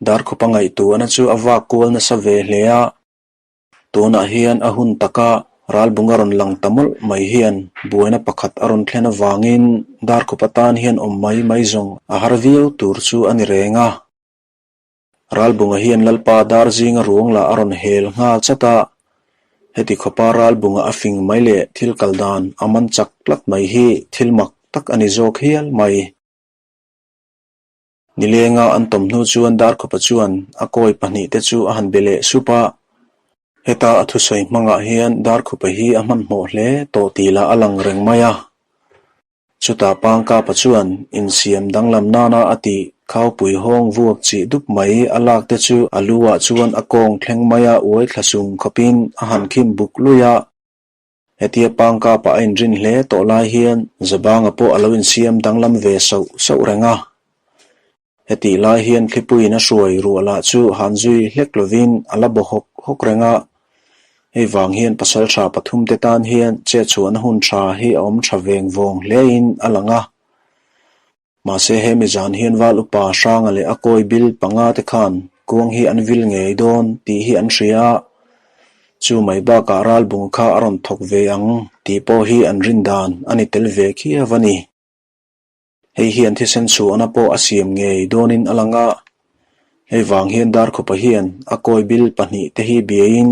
Darkhupa ngaihtuahna chu a vak kual nasa ve hle a. Tunah hian a hun taka ralbunga rawn lang ta mawlh mai hian buaina pakhat a rawn thlen avangin Darkhupa tan hian awm mai mai zawng a har viau tur chu a ni reng a. Ralbunga hian Lalpa dar zinga ruang lah a rawn hel nghal chat a, heti khawpa Ralbunga a fing mai leh thil kal dan a man chak tlat mai hi thil mak tak a ni zawk hial mai. Nilenga an tawm hnu chuan Darkhawpa chuan a kawi pahnihte chu a han be leh sup a, heta a thusawi hmangah hian Darkhawpa hi a hmanhmawh hle tawh tih lah a lang reng mai a. Chutah Pangkapa chuan insiam danglam nana a tih khaupui hawng vuak chih dup mai a lak te chu a lu ah chuan a kawng thleng maia uai thla sung khawpin a han khim buk lui a. Hetia Pangkapa a inrin hle tawh lai hian Zabanga pawh a lo insiam danglam ve sauh sauh reng a. Hetih lai hian thlipuiin a hruai ruah lah chu han zui hlek lovin a la baw hawk hawk reng a. Hei vang hian pasal tha pathum te tan hian chetchhuahna hun tha hi a awm tha veng vawng hlein a lang a. Mahse hemi zan hian Val Upa Hranga leh a kawi bil panga te khan kuang hi an vil ngei dawn tih hi an hria a. Chu mai bakah ralbung kha a rawn thawk ve ang tih pawh hi an rin dan a ni tel ve khiau a ni. Hei hian thisen chhuahna pawh a siam ngei dawnin a lang a, hei vang hian Darkhupa hian a kawi bil pahnihte hi biaiin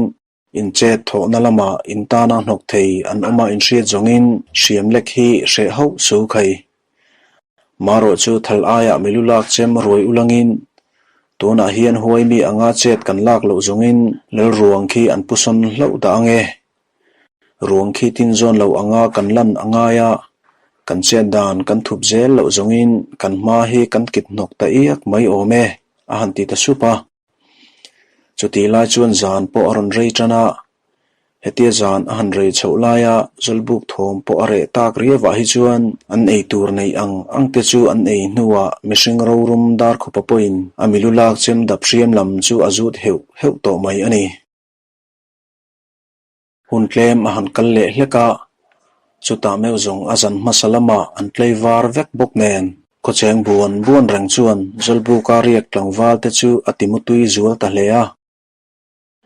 inchet thawhna lamah intana hnawk thei an awm a inhriat zawngin hriam lek hi hreh hauh su khai. Marawh chu thal aiah milu lak chem ruai ulangin tunah hian huai mi anga chet kan lak loh zawngin Lalruang khi an pu sawn hlauh dah ange. Ruang khi tin zawn lo anga kan lan a ngai a, kan chet dan kan thup zel loh zawngin kan hma hi kan kit hnawk ta iak mai awm e, a han ti ta sup a. Chutih lai chuan zan pawh a rawn rei tan a, hetia zan a han rei chhoh laia Zawlbuk thawm pawh a reh tak riavah hi chuan an ei tur neih ang ang te chu an ei hnuah mihring rorum Darkhupa pawhin a milu lak chem dap hriam lam chu a zut heuh heuh tawh mai a ni. Hun tlem a han kal leh hlek a, chutah meuh zawng a zan hmasa lamah an tlei var vek bawk nen. Khawcheng buan buan reng chuan Zawlbuka riak tlangval te chu a ti mutui zual ta hle a.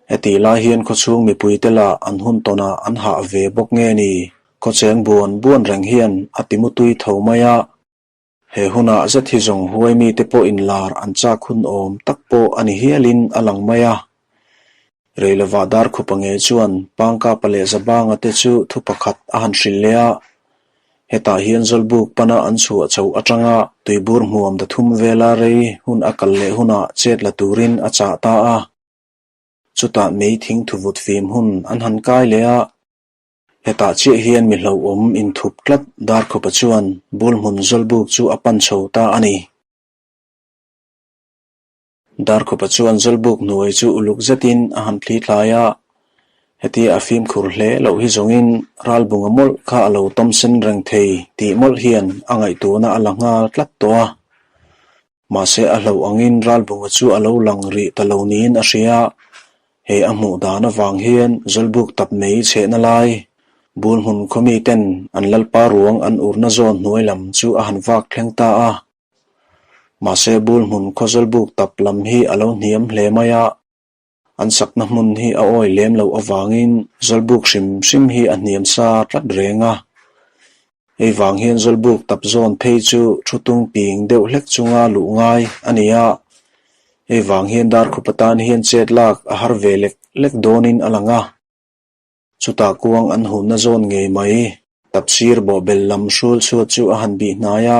Hetih lai hian khawchhung mipui te lah an hun tawnah an hah ve bawk nge ni? Khawcheng buan buan reng hian a ti mutui tho mai a. He hunah zet hi zawng huai mite pawh inlar an chak hun awm tak pawh a ni hialin a lang mai a. Reilovah Darkhupa nge chuan Pangkapa leh Zabanga te chu thu pakhat a han hrilh leh a. Hetah hian Zawlbuk pana an chhuah chho atanga tuibur hmuam da thum vela rei hun a kal leh hunah chet la turin a chah ta a. Chutah mei thing thuvut fim hun an han kai leh a. Hetah chiah hian mi hlauhawm inthup tlat Darkhupa chuan Bulhmun Zawlbuk chu a pan chho ta a ni. Darkhupa chuan Zawlbuk hnuai chu uluk zetin a han thli tlai a, hetia a fimkhur hle loh hi zawngin ralbunga mawlh kha a lo tawm sen reng thei tih mawlh hian a ngaihtuahna a la nghal tlat tawh a. Mahse a hlauh angin ralbunga chu a lo lang rih ta lo niin a hria. He a hmuh dan avang hian Zawlbuk tap mai chhehna lai Bulhmun khaw miten an lalpa ruang an urna zawn hnuai lam chu a han vak thleng ta a. Mahse Bulhmun khaw Zawlbuk tap lam hi a lo hniam hle mai a. An sakna hmun hi a awi lem loh avangin Zawlbuk hrim hrim hi a hniam sa tlat reng a. Hei vang hian Zawlbuk tap zawn phei chu thu tung ping deuh hlek chunga luh ngai a ni a. Hei vang hian Darkhupa tan hian chet lak a har ve lek lek dawnin a lang a. Chutah kuang an hunna zawn ngei mai. Tapsir bawhbel lam hrul chhuat chu a han bih hnai a,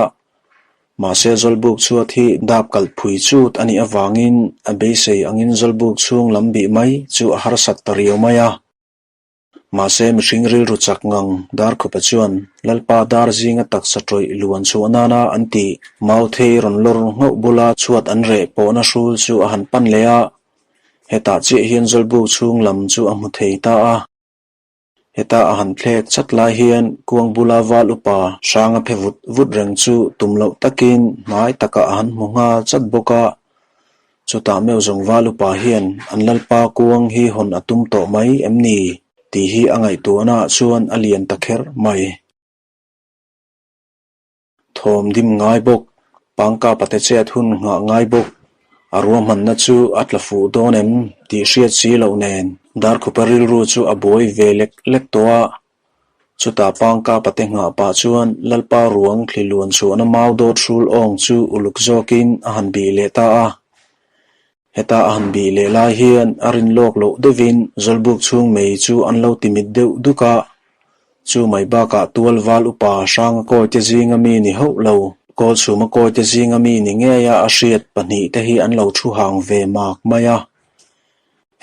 mahse Zawlbuk chhuat hi dap kalh phui chut a nih avangin a beisei angin Zawlbuk chhung lam bih mai chu a harsat ta riau mai a. Mahse mihring rilru chak ngang Darkhupa chuan Lalpa dar zinga taksa tawih luan chhuah nana an tih Mauthei rawn lawr nghauh bula chhuat an reh pawhna hrul chu a han pan leh a, hetah chiah hian Zawlbuk chhung lam chu a hmu thei ta a. Heta a han thlek chat lai hian kuang bula val upa hranga phe vut vut reng chu tum loh takin hnai takah a han hmu nghal chat bawk a. Chutah meuh zawng val upa hian an lalpa kuang hi hawn a tum tawh mai em ni tih hi a ngaihtuahnaah chuan a lian ta kher mai. Thawm dim ngai bawk, pangkapa te chet hun nghah ngai bawk. A ruahmanna chu a tla fuh dawn em tih hriat si loh nen Darkhupa rilru chu a buai ve lek lek tawh a. Chutah Pangka pate nghah pah chuan Lalpa ruang thli luan chhuahna mau dawt hrul awng chu uluk zawkin a han bih leh ta a. Heta a han bih leh lai hian a rin lawk loh deuhin Zawlbuk chhung mei chu an lo ti mit deuh duk a. Chu mai bakah tual val upa Hranga kawite zinga mi ni hauh lo, Kawlchhuma kawite zinga mi ni ngeia a hriat pahnihte hi an lo thu hang ve mak mai a.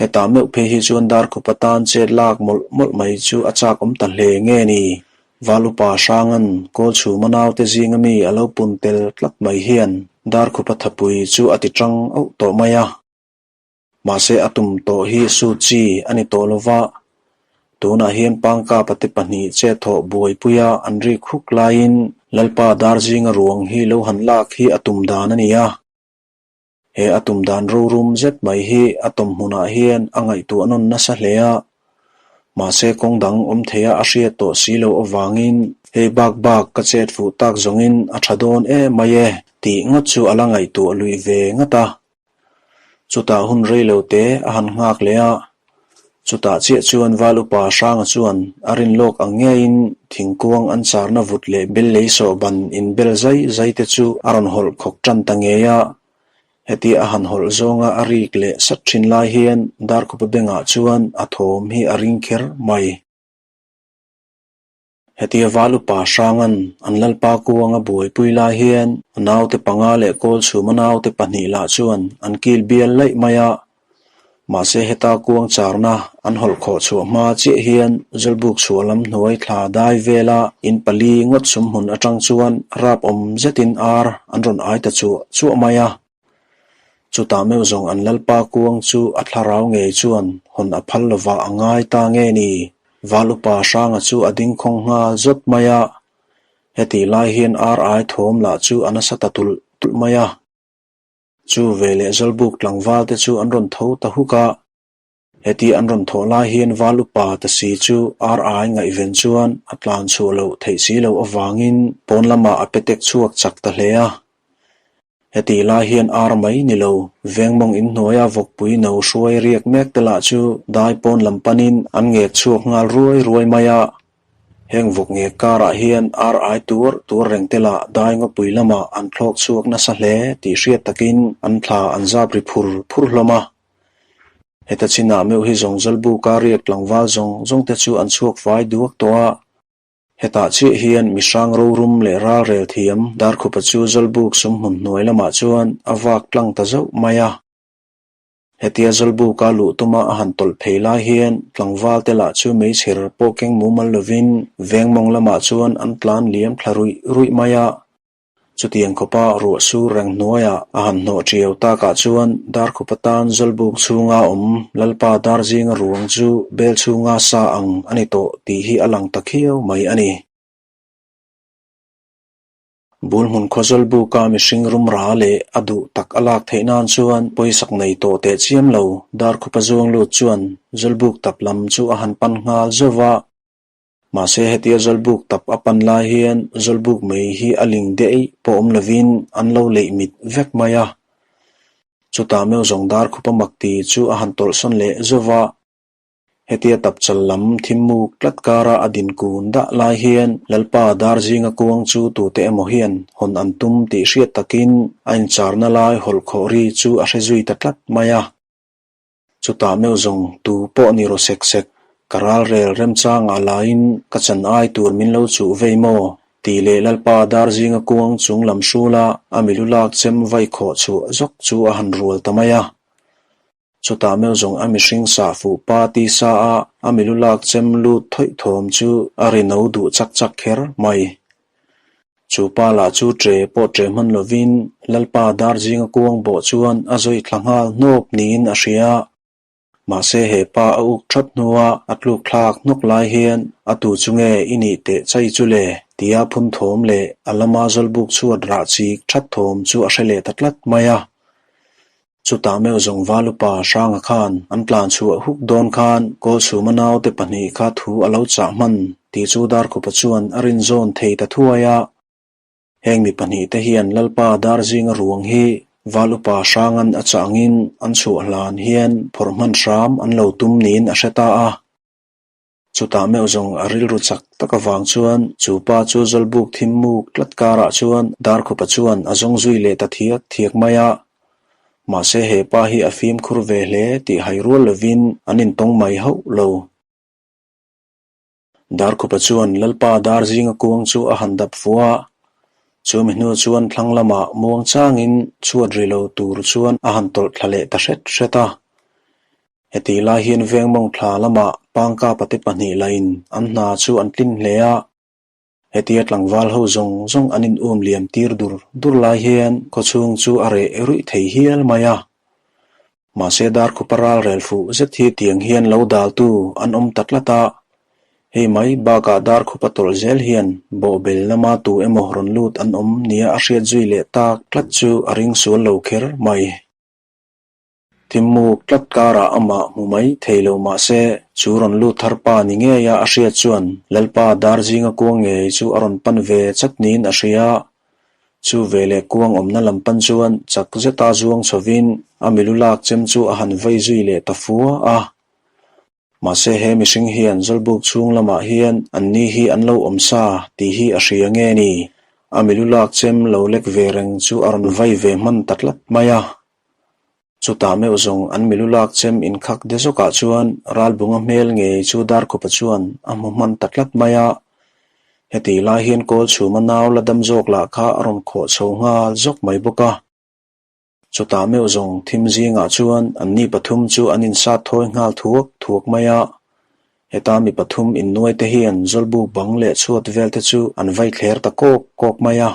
Hetah meuh phei hi chuan Darkhupa tan chet lak mawlh mawlh mai chu a chak awm ta hle nge ni? Val upa Hranga'n Kawlchhuma naute zinga mi a lo pun tel tlat mai hian Darkhupa thapui chu a ti tang auh tawh mai a. Mahse a tum tawh hi sut chi a ni tawh lova, tunah hian Pangkapa te pahnih chet thawh buaipuia an rik huk laiin Lalpa Darzinga ruang hi lo han lak hi a tum dan a ni a. He a tum dan rorum zet mai hi a tawm hmunah hian a ngaihtuah nawn nasa hle a, mahse kawng dang awm theia a hriat tawh si loh avangin hei bak bak ka chet fuh tak zawngin a tha dawn em mai e tih ngawt chu a la ngaihtuah luih ve ngat a. Chutah hun rei lo te a han nghak leh a, chutah chiah chuan Val Upa Hranga chuan a rin lawk ang ngeiin thingkuang an charna vut leh bel lei sawh ban inbel zai zai te chu a rawn hawlh khawk tan ta ngei a. Hetia a han hawlh zawnga a rik leh sat thin lai hian Darkhupa bengah chuan a thawm hi a ring kher mai. Hetia Val Upa Hranga'n an Lalpa kuang a buaipui lai hian a naute panga leh Kawlchhuma naute pahnih lah chuan an kil bial laih mai a. Mahse heta kuang charna an hawlh khawh chhuah hma chiah hian Zawlbuk chhuah lam hnuai thla dai vela in pali ngawt sum hmun atang chuan rap awm zetin ar an rawn ai ta chuah chuah mai a. Chutah meuh zawng an Lalpa kuang chu a thlarau ngei chuan hawn a phal lovah a ngai ta nge ni? Val Upa Hranga chu a ding khawng nghal zawt mai a, hetih lai hian ar ai thawm lah chu a nasa ta tulh tulh mai a. Chu veleh Zawlbuk tlangval te chu an rawn tho ta huk a, heti an rawn thawh lai hian Val Upa ta si chu ar ai ngaihven chuan a tlan chhuah loh theih si loh avangin pawn lamah a petek chhuak chak ta hle a. Hetih lai hian ar mai ni lo, vengmawng inhnuaia vawkpui no hruai riak mek te lah chu dai pawn lam panin an ngek chhuak nghal ruai ruai mai a. Heng vawk ngek karah hian ar ai tuar tuar reng te lah dai ngawpui lamah an thlawk chhuak nasa hle tih hriat takin an thla an zap ri phur phur hlawm a. Heta chinah meuh hi zawng Zawlbuka riak tlangval zawng zawng te chu an chhuak fai duak tawh a. Hetah chiah hian mihrang rorum leh ralrel thiam Darkhupa chu Zawlbuk sumhmun hnuai lamah chuan a vak tlang ta zauh mai a. Hetia Zawlbuka luh tuma a han tawlh phei lai hian tlangval te lah chu meichher pawh keng mumal lovin vengmawng lamah chuan an tlan liam thla ruih ruih mai a. Chutiang khawpa ruah sur reng hnuaiah a han hnawh ṭiau takah chuan Darkhupa tan Zawlbuk chhunga awm Lalpa Darzinga ruang chu bel chhunga sa ang a ni tawh tih hi a lang ta khiau mai a ni. Bulhmun khaw Zawlbuka mihring rum ra leh a duh tak a lak theih nan chuan pawisak nei tawh teh chiam lo Darkhupa zuang lut chuan Zawlbuk tap lam chu a han pan nghal zauh va. Mahse hetia Zawlbuk tap a pan lai hian Zawlbuk mei hi a ling daih pawh awm lovin an lo leih mit vek mai a. Chutah meuh zawng Darkhupa makti chu a han tawlhsawn leh zauh va. Hetia tap chal lam thim muk tlat kara a din kun dah lai hian Lalpa Darzinga kuang chu tute emaw hian hawn an tum tih hriat takin a incharna lai hawlh khawh ri chu a hre zui ta tlat mai a. Chutah meuh zawng tu pawh ni rawh sek sek, ka ralrel remchangah laiin ka chan ai tur min lo chuh vei maw? tih leh Lalpa Darzinga kuang chung lam hrula a milu lak chem vai khawh chhuah zawk chu a han rual ta mai a. Chutah meuh zawng a mihring sah fuh pa tisa a a milu lak chem lut thawih thawm chu a ri no duh chak chak kher mai. Chu pa lah chu ṭe pawh ṭe hman lovin Lalpa Darzinga kuang bawh chuan a zawih thla nghal hnawp niin a hria. Mahse he pa a uk ṭhat hnua a tluk thlak hnawk lai hian a tu chu nge i nih teh chai chu le? tia phun thawm leh a lama Zawlbuk chhuat rah chik ṭhat thawm chu a hre leh ta tlat mai a. Chutah meuh zawng Valupa Hranga khan an tlan chhuah huk dawn khan Kawlchhuma naute pahnih kha thu a lo chah hman tih chu Darkhupa chuan a rinzawn thei ta thuai a. Heng mi pahnih te hian Lalpa Darzinga ruang hi Val upa hrangan a changin an chhuah hlan hian phawrh hman hram an lo tum niin a hre ta a. Chutah meuh zawng a rilru chak tak avang chuan chu pa chu Zawlbuk thim muk tlat karah chuan Darkhupa chuan a zawng zui leh ta thiak thiak mai a. Mahse he pa hi a fimkhur ve hle tih hai rual lovin an intawng mai hauh lo. Darkhupa chuan Lalpa dar zinga kuang chu a han dap fuh a, chumi hnu chuan thlang lamah muang changin chhuat ri lo tur chuan a han tawlh thla leh ta hret hret a. Heti lai hian vengmawng thla lamah Pangkapa te pahnih lain an hna chu an tlin hle a. Hetia tlangval ho zawng zawng an in um liam tir dur dur lai hian khawchhung chu a reh ruih thei hial mai a. Mahse Darkhupa ral rel fuh zet hi tiang hian lo daltu an awm ta tlat a. Hei mai bakah Darkhupa tawlh zel hian bawhbel lama tu emaw rawn lut an awm nia a hriat zui leh tak tlat chu a ring sual lo kher mai. Thimuk tlat karah amah hmu mai thei lo mah se, chu rawn lut thar pa ni ngeia a hriat chuan Lalpa Darzinga kuang ngei chu a rawn pan ve chat niin a hria. Chu veleh kuang awmna lam pan chuan chak zeta zuang chhovin a milu lak chem chu a han vei zui leh ta fua a. Mahse he mihring hian Zawlbuk chhung lamah hian an ni hi an lo awm sa tih hi a hria nge ni? A milu lak chem lo lek ve reng chu a rawn vai ve hman ta tlat mai a. Chutah meuh zawng an milu lak chem inkhak de zawkah chuan Ralbunga hmel ngei chu Darkhupa chuan a hmu hman ta tlat mai a. Heti lai hian kawl chhuma nau la dam zawk lah kha a rawn khawh chho nghal zawk mai bawk a. Chutah meuh zawng thim zingah chuan anni pathum chu an insat thawi nghal thuak thuak mai a. Heta mi pathum innuai te hian Zawlbuk bang leh chhuat vel te chu an vai thler ta kawk kawk mai a.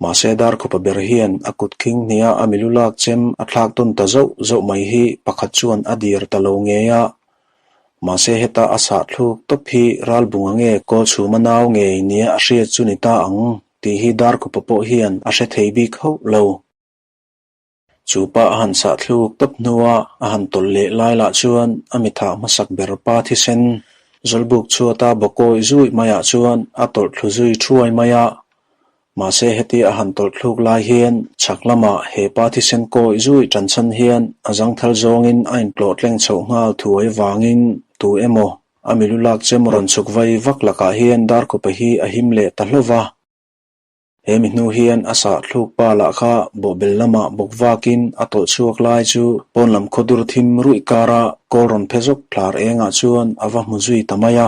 Mahse Darkhupa ber hian a kut khing hnia a milu lak chem a thlak tawn ta zauh zauh mai hi pakhat chuan a dir ta lo ngei a. Mahse heta a sah thluk tawp hi Ralbunga nge Kawlchhuma nau ngei nia a hriat chu ni ta ang. Tih hi Darkhupa pawh hian a hre thei bik hauh lo. Chu pa a han sah thluk tawp hnua a han tawlh leh lai lah chuan a mithah hmasak ber pa thisen Zawlbuk chhuata bawkawi zui maiah chuan a tawlh thlu zui thuai mai a. Mahse hetia a han tawlh thluk lai hian chhak lamah he pa thisen kawi zui tan chhan hian a zangthal zawngin a intlawh tleng chhoh nghal thuai vangin tu emaw A milu lak chem rawn chhuk vai vak lakah hian Darkhupa hi a him leh ta hlauh va. He mi hnu hian a sah thluk pa lah kha bawhbel lamah bawk vakin a tawlh chhuak lai chu pawn lam khawdur thim ruih kara kawl rawn phe zawk thlar engah chuan a va hmu zui ta mai a.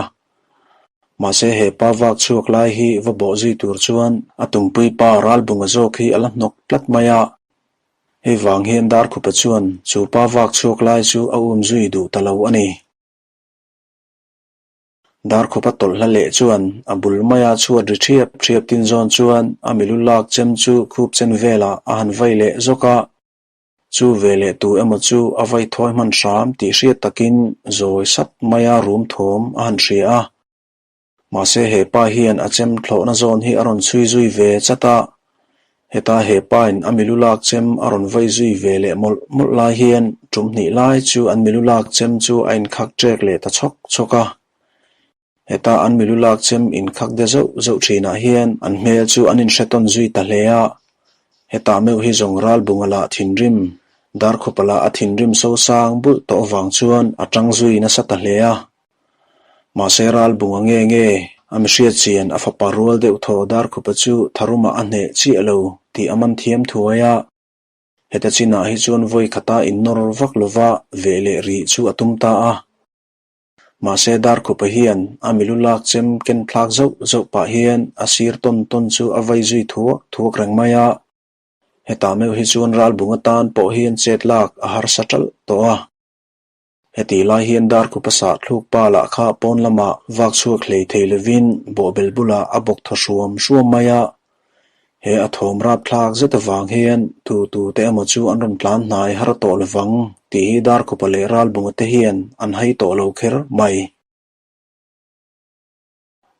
Mahse he pa vak chhuak lai hi va bawh zui tur chuan a tumpui pa Ralbunga zawk hi a la hnawk tlat mai a. Hei vang hian Darkhupa chuan chu pa vak chhuak lai chu a um zui duh ta lo a ni. Darkhupa tawlh hla leh chuan a bul maia chhuat ri ṭhiap ṭhiap tin zawn chuan a milu lak chem chu khup chen velah a han vai leh zawk a. Chu ve leh tu emaw chu a vai thawi hman hram tih hriat takin zawi sat maia rum thawm a han hria a. Mahse he pa hian a chem thlawhna zawn hi a rawn chhui zui ve chat a, heta he pain a milu lak chem a rawn vai zui ve leh mawlh mawlh lai hian tum hnih lai chu an milu lak chem chu a inkhak ṭek leh ta chhawk chhawk a. Heta an milu lak chem inkhak de zauh zauh ṭhinah hian an hmel chu an inhre tawn zui ta hle a, hetah meuh hi zawng Ralbunga lah thinrim, Darkhupa lah a thinrim sosang bulh tawh avang chuan a ṭang zui nasa ta hle a. Mahse Ralbunga nge nge a mihriat chian a fapa rual deuh thaw Darkhupa chu tharumah a hneh chiah lo tih a man thiam thuai a. Heta chinah hi chuan vawi khata innawr vak lova veh leh rih chu a tum ta a. Mahse Darkhupa hian a milu lak chem ken thlak zauh zauh pah hian a sir tawn tawn chu a vai zui thuak thuak reng mai a. Hetah meuh hi chuan Ralbunga tan pawh hian chet lak a harsa ṭalh tawh a. Heti lai hian Darkhupa sah thluk pa lah kha pawn lamah vak chhuak hlei thei lovin bawhbel bulah a bawk thaw hruam hruam mai a. He a thawm rapthlak zet avang hian tu tu te emaw chu an rawn tlan hnai har tawh lovang tih hi Darkhupa leh Ralbunga te hian an hai tawh lo kher mai.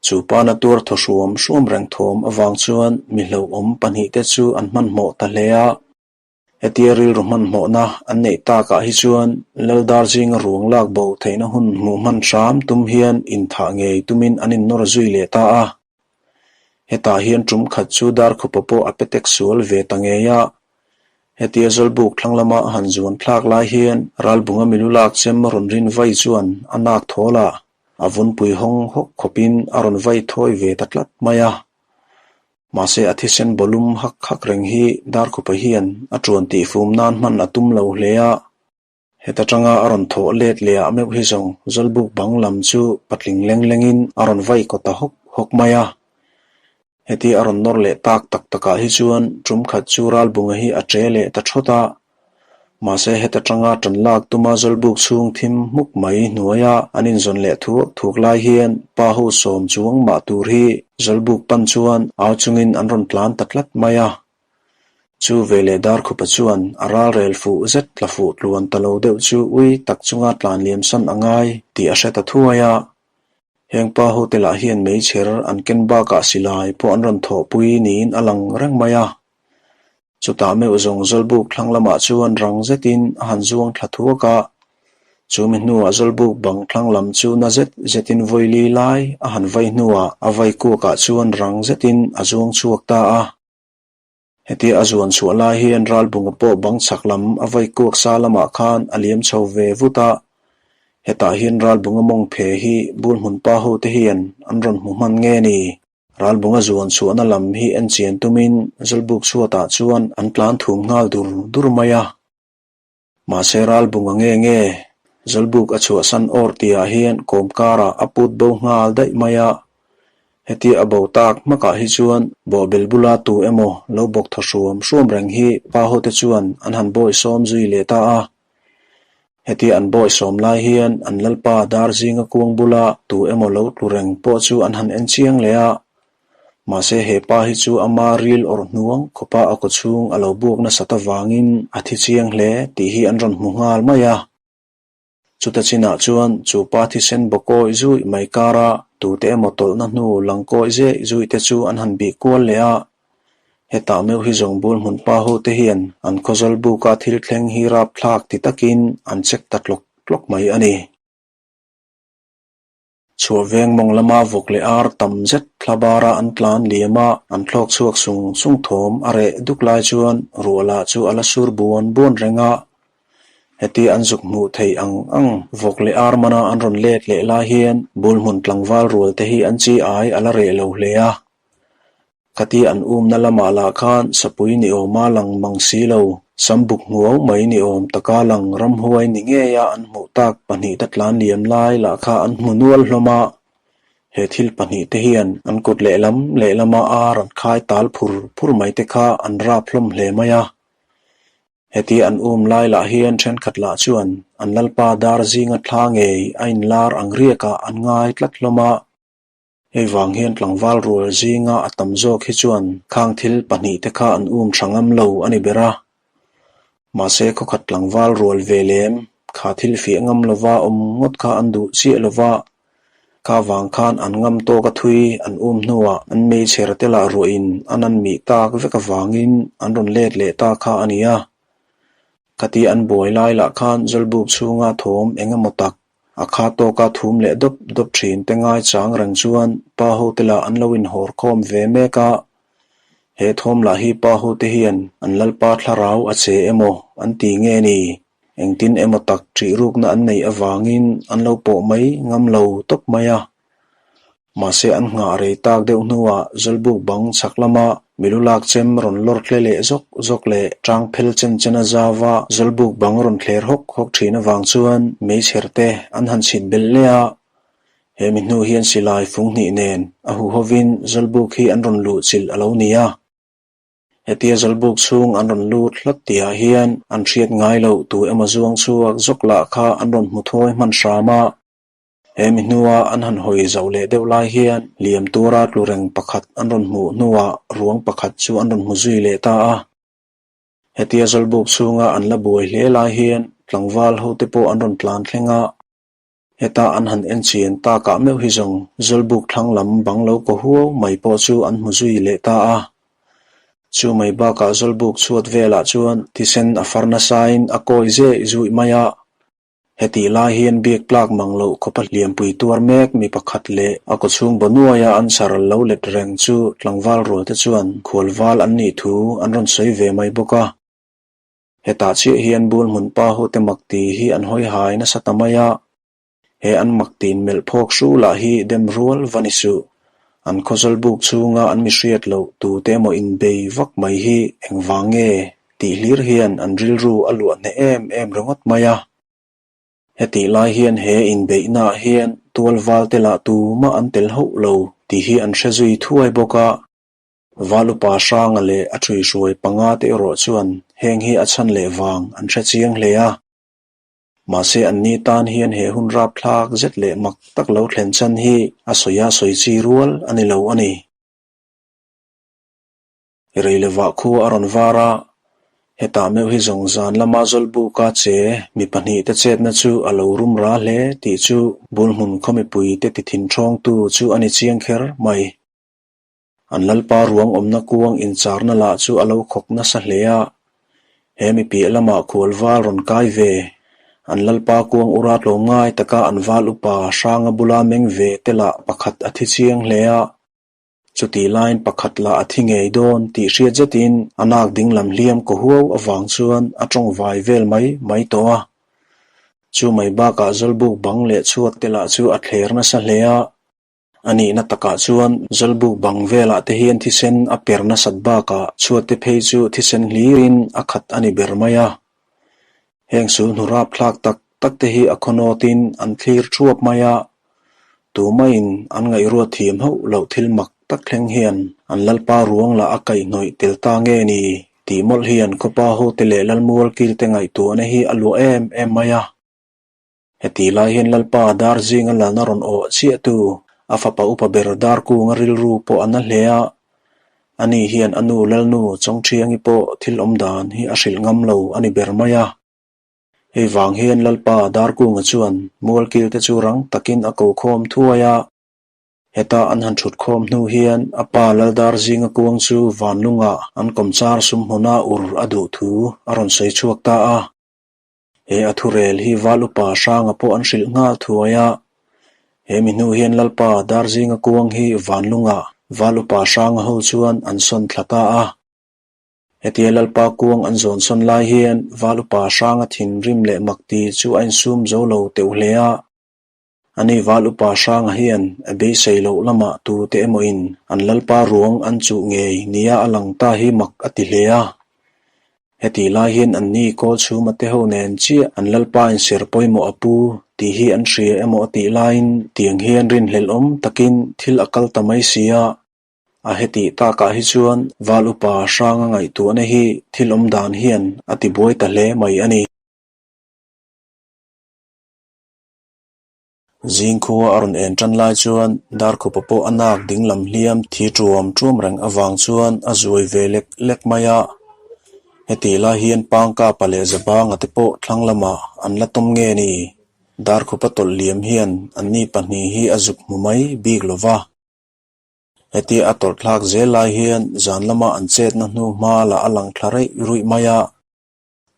Chu pana tuar thaw hruam hruam reng thawm avang chuan mi hlauhawm pahnihte chu an hmanhmawh ta hle a. Hetia rilru hmanhmawhna an neih takah hi chuan Laldar zinga ruang lak bo theihna hun hmuh hman hram tum hian inthah ngei tumin an innawr zui leh ta a. Hetah hian tum khat chu Darkhupa pawh a pe tek sual ve ta ngei a. Hetia Zawlbuk thlang lama a han zuan thlak lai hian Ralbunga milu lak chem rawn rin vai chuan a nak thawl a, a vunpui hawng hawk khawpin a rawn vai thawi ve ta tlat mai a. Mahse a thisen bawlum hak hak reng hi Darkhupa hian a tuan tihfum nan hman a tum lo hle a. Heta tanga a rawn thawh let leh ah meuh hi zawng Zawlbuk bang lam chu patling leng lengin a rawn vai kaw ta hawk hawk mai a. Heti a rawn nawr leh tak tak takah hi chuan tum khat chu Ralbunga hi a che leh ta thawt a. Mahse heta tanga tan lak tuma Zawlbuk chhung thim hmuk mai hnuaia an inzawn leh thuak thuak lai hian pa ho sawm chuang mah tur hi Zawlbuk pan chuan au chungin an rawn tlan ta tlat mai a. Chu veleh Darkhupa chuan a ralrel fuh zet tla fuh tluan ta lo deuh chu ui tak chunga tlan liam san a ngai tih a hre ta thuai a. Heng pa hote lah hian meichher an ken bakah silai pawh an rawn thawhpui niin a lang reng mai a. Chutah meuh zawng Zawlbuk thlang lamah chuan rang zetin a han zuang thla thuak a. Chu mi hnuah Zawlbuk bang thlang lam chu na zet zetin vawi li lai a han vai hnuah a vai kuakah chuan rang zetin a zuang chhuak ta a. Hetia a zuan chhuah lai hian Ralbunga pawh bang chhak lam a vai kuak sa lamah khan a liam chho ve vut a. Hetah hian Ralbunga mawng phe hi Bulhmun pa hote hian an rawn hmu hman nge ni? Ralbunga zuan chhuahna lam hi en chian tumin Zawlbuk chhuatah chuan an tlan thum nghal dur dur mai a. Mahse Ralbunga nge nge Zawlbuk a chhuahsan awr tihah hian kawmkarah a put bo nghal daih mai a. Hetia a bo tak hmakah hi chuan bawhbel bula tu emaw lo bawk thaw hruam hruam reng hi pa hote chuan an han bawisawm zui leh ta a. Hetia an bawisawm lai hian an lalpa dar zinga kuang bula tu emaw lo tlu reng pawh chu an han en chiang leh a. Mahse he pa hi chu ama ril awrh hnuang khawpa a kawchhung a lo buak nasat avangin a thi chiang hle tih hi an rawn hmu nghal mai a. Chuta chinah chuan chu pa thisen bawkawi zuih mai kara tute emaw tawlhna hnu lang kawi zeh zuih te chu an han bih kual leh a. Hetah meuh hi zawng bul hmun pa ho te hian an khawzawl buka thil thleng hi rapthlak ti takin an check ta tlawk tlawk mai a ni. Chhuah veng mawng lama vawk leh ar tam zet thla bara an tlan liam a, an thlawk chhuak sung sung thawm a reh duk lai chuan ruah lah chu a la sur buan buan reng a. Heti an zuk hmuh theih ang ang vawk leh ar mana an rawn let leh lai hian bul hmun tlangval rual te hi an chi ai a la reh lo hle a. Khati an umna lamah lah khan sapui ni awma lang mang si lo, sambuk hmuau mai ni awm taka lang ramhuai ni ngeia an hmuh tak pahnihte tlan liam lai lah kha an hmu nual hlawm a. He thil pahnihte hian an kut lehlam lehlama ar an khai tal phur phur mai te kha an rap hlawm hle mai a. Heti an um lai lah hian thenkhat lah chuan an lalpa dar zinga thla ngei a inlar ang riakah an ngai tlat hlawm a. Hei vang hian tlangval rual zinga a tam zawk hi chuan khang thil pahnihte kha an um tha ngam lo a ni ber a. Mahse khawkhat tlangval rual ve lem kha thil fiah ngam lova awm ngawt kha an duh chiah lova, kha vang khan an ngam tawk a thui an um hnuah an meichher te lah ruahin an an mih tak vek avangin an rawn let leh ta kha a ni a. Khati an buai lai lah khan Zawlbuk chhunga thawm eng emaw tak A kha tawka thum leh dawp dawp thin te ngai chang reng chuan pa hote lah an lo inhawr khawm ve mek a. He thawm lah hi pa hote hian an lalpa thlarau a che emaw an ti nge ni? Engtin emaw tak ṭih rukna an neih avangin an lo pawh mai ngam lo tawp mai a. Mahse an nghah rei tak deuh hnuah Zawlbuk bang chhak lama milu lak chem rawn lawr tle leh zawk zawk leh tang phel chen chen a zauva Zawlbuk bang rawn thler hawk hawk thin avang chuan meichher te an han chhit belh leh a. He mi hnu hian silai fung hnih nen a huhovin Zawlbuk hi an rawn luh chilh a lo ni a. Hetia Zawlbuk chhung an rawn lut hlat tihah hian an hriat ngai loh tu emaw zuang chhuak zawk lah kha an rawn hmu thawi hman hram a. He mi hnua an han hawi zauh leh deuh lai hian liam tura tlu reng pakhat an rawn hmuh hnuah ruang pakhat chu an rawn hmu zui leh ta a. Hetia Zawlbuk chhunga an la buai hle lai hian tlangval hote pawh an rawn tlan thleng a. Heta an han en chian takah meuh hi zawng Zawlbuk thlang lam bang lo kaw huau mai pawh chu an hmu zui leh ta a. Chu mai bakah Zawlbuk chhuat velah chuan thisen a far nasain a kawi zeh zuih mai a. Hetih lai hian biak tlak mang loh khawpa hliampui tuar mek mi pakhat leh a kawchhung baw nuaia an char lo let reng chu tlangval rualte chuan khualval an nih thu an rawn sawi ve mai bawk a. Hetah chiah hian Bulhmun pa hote mak ti hi an hawi hai nasa ta mai a. He an mak tin melh phawk hru lah hi dem rual va ni suh. An khawzawl buk chhunga an mi hriat loh tute emaw inbei vak mai hi engvang nge tih hlir hian an rilru a luah hneh em em ringawt mai a. Hetih lai hian he inbeihnaah hian tualval te lah tumah an tel hauh lo tih hi an hre zui thuai bawk a. Val upa Hranga leh a ṭhuihruai panga te erawh chuan heng hi a chhan leh vang an hre chiang hle a. Mahse anni tan hian he hun rapthlak zet leh mak tak lo thlen chan hi a sawi a sawi chi rual a ni lo a ni. Reilevah khua a rawn var a, hetah meuh hi zawng zan lama Zawlbuka che mi pahnihte chetna chu a lo rum ra hle tih chu Bulhmun khaw mipuite ti thinthawngtu chu a ni chiang kher mai. An lalpa ruang awmna kuang incharna lah chu a lo khawk nasa hle a, he mi piah lamah khual val rawn kai ve. An lalpa kuang ura tlawm ngai taka an val upa Hranga bula meng ve te lah pakhat a thi chiang hle a, chutih laiin pakhat lah a thi ngei dawn tih hriat zetin a nak dinglam hliam kaw huau avang chuan a tawng vai vel mai mai tawh a. Chu mai bakah Zawlbuk bang leh chhuat te lah chu a thler nasa hle a, A nihna takah chuan Zawlbuk bang velah te hian thisen a per nasat bakah chhuatte phei chu thisen hlirin a khat a ni ber mai a. Heng sulhnu rapthlak tak tak te hi a khawnawtin an thlir thuap mai a, tumaiin an ngaihruat thiam hauh loh thil mak tak thleng hian an lalpa ruang lah a kaihhnawih tel ta nge ni tih mawlh hian khawpa hote leh lalmual kilte ngaihtuahna hi a luah em em mai a. Heti lai hian Lalpa dar zinga lalna rawn awh chiahtu a fapa upa ber dar kunga rilru pawh a na hle a, ani hian a nu Lalnu Chawngṭhiangi pawh thil awm dan hi a hrilh ngam lo a ni ber mai a. Hei vang hian Lalpa dar kunga chuan mualkilte chu rang takin a ko khawm thuai a, heta an han ṭhut khawm hnu hian a pa Laldar zinga kuang chu vanlungah an kawmchar sumhmuna ur a duh thu a rawn sawi chhuak ta a. He a thurel hi Val upa Hranga pawh an hrilh nghal thuai a. He mi hnu hian Lalpa Darzinga kuang hi Vanlungah Val upa Hranga ho chuan an sawn thla ta a. Hetia Lalpa kuang an zawn sawn lai hian Val upa Hranga thinrim leh makti chu a insum zo lo teuh hle a. Ani Val upa Hranga hian a beisei loh lamah tute emawin an Lalpa ruang an chuh ngei nia a lang ta hi mak a ti hle a. Hetih lai hian anni kawl chhuma te ho nen chiah an Lalpa inser pawimawh a pu tih hi an hria emaw a tih laiin tiang hian rinhlelh awm takin thil a kal ta mai si a. A hetih takah hi chuan Val upa Hranga ngaihtuahna hi thil awm dan hian a tibuai ta hle mai a ni. Zingkhua a rawn en tan lai chuan Darkhupa pawh a nak dinglam hliam thi tuam tuam reng avang chuan a zuai ve lek lek mai a. Hetih lai hian Pangkapa leh Zabanga te pawh thlang lamah an la tawm nge ni? Darkhupa tawlh liam hian anni pahnih hi a zuk hmu mai bik lo va. Hetia a tawlh thlak zel lai hian zan lama an chetna hnu hma lah a lang thla reih ruih mai a.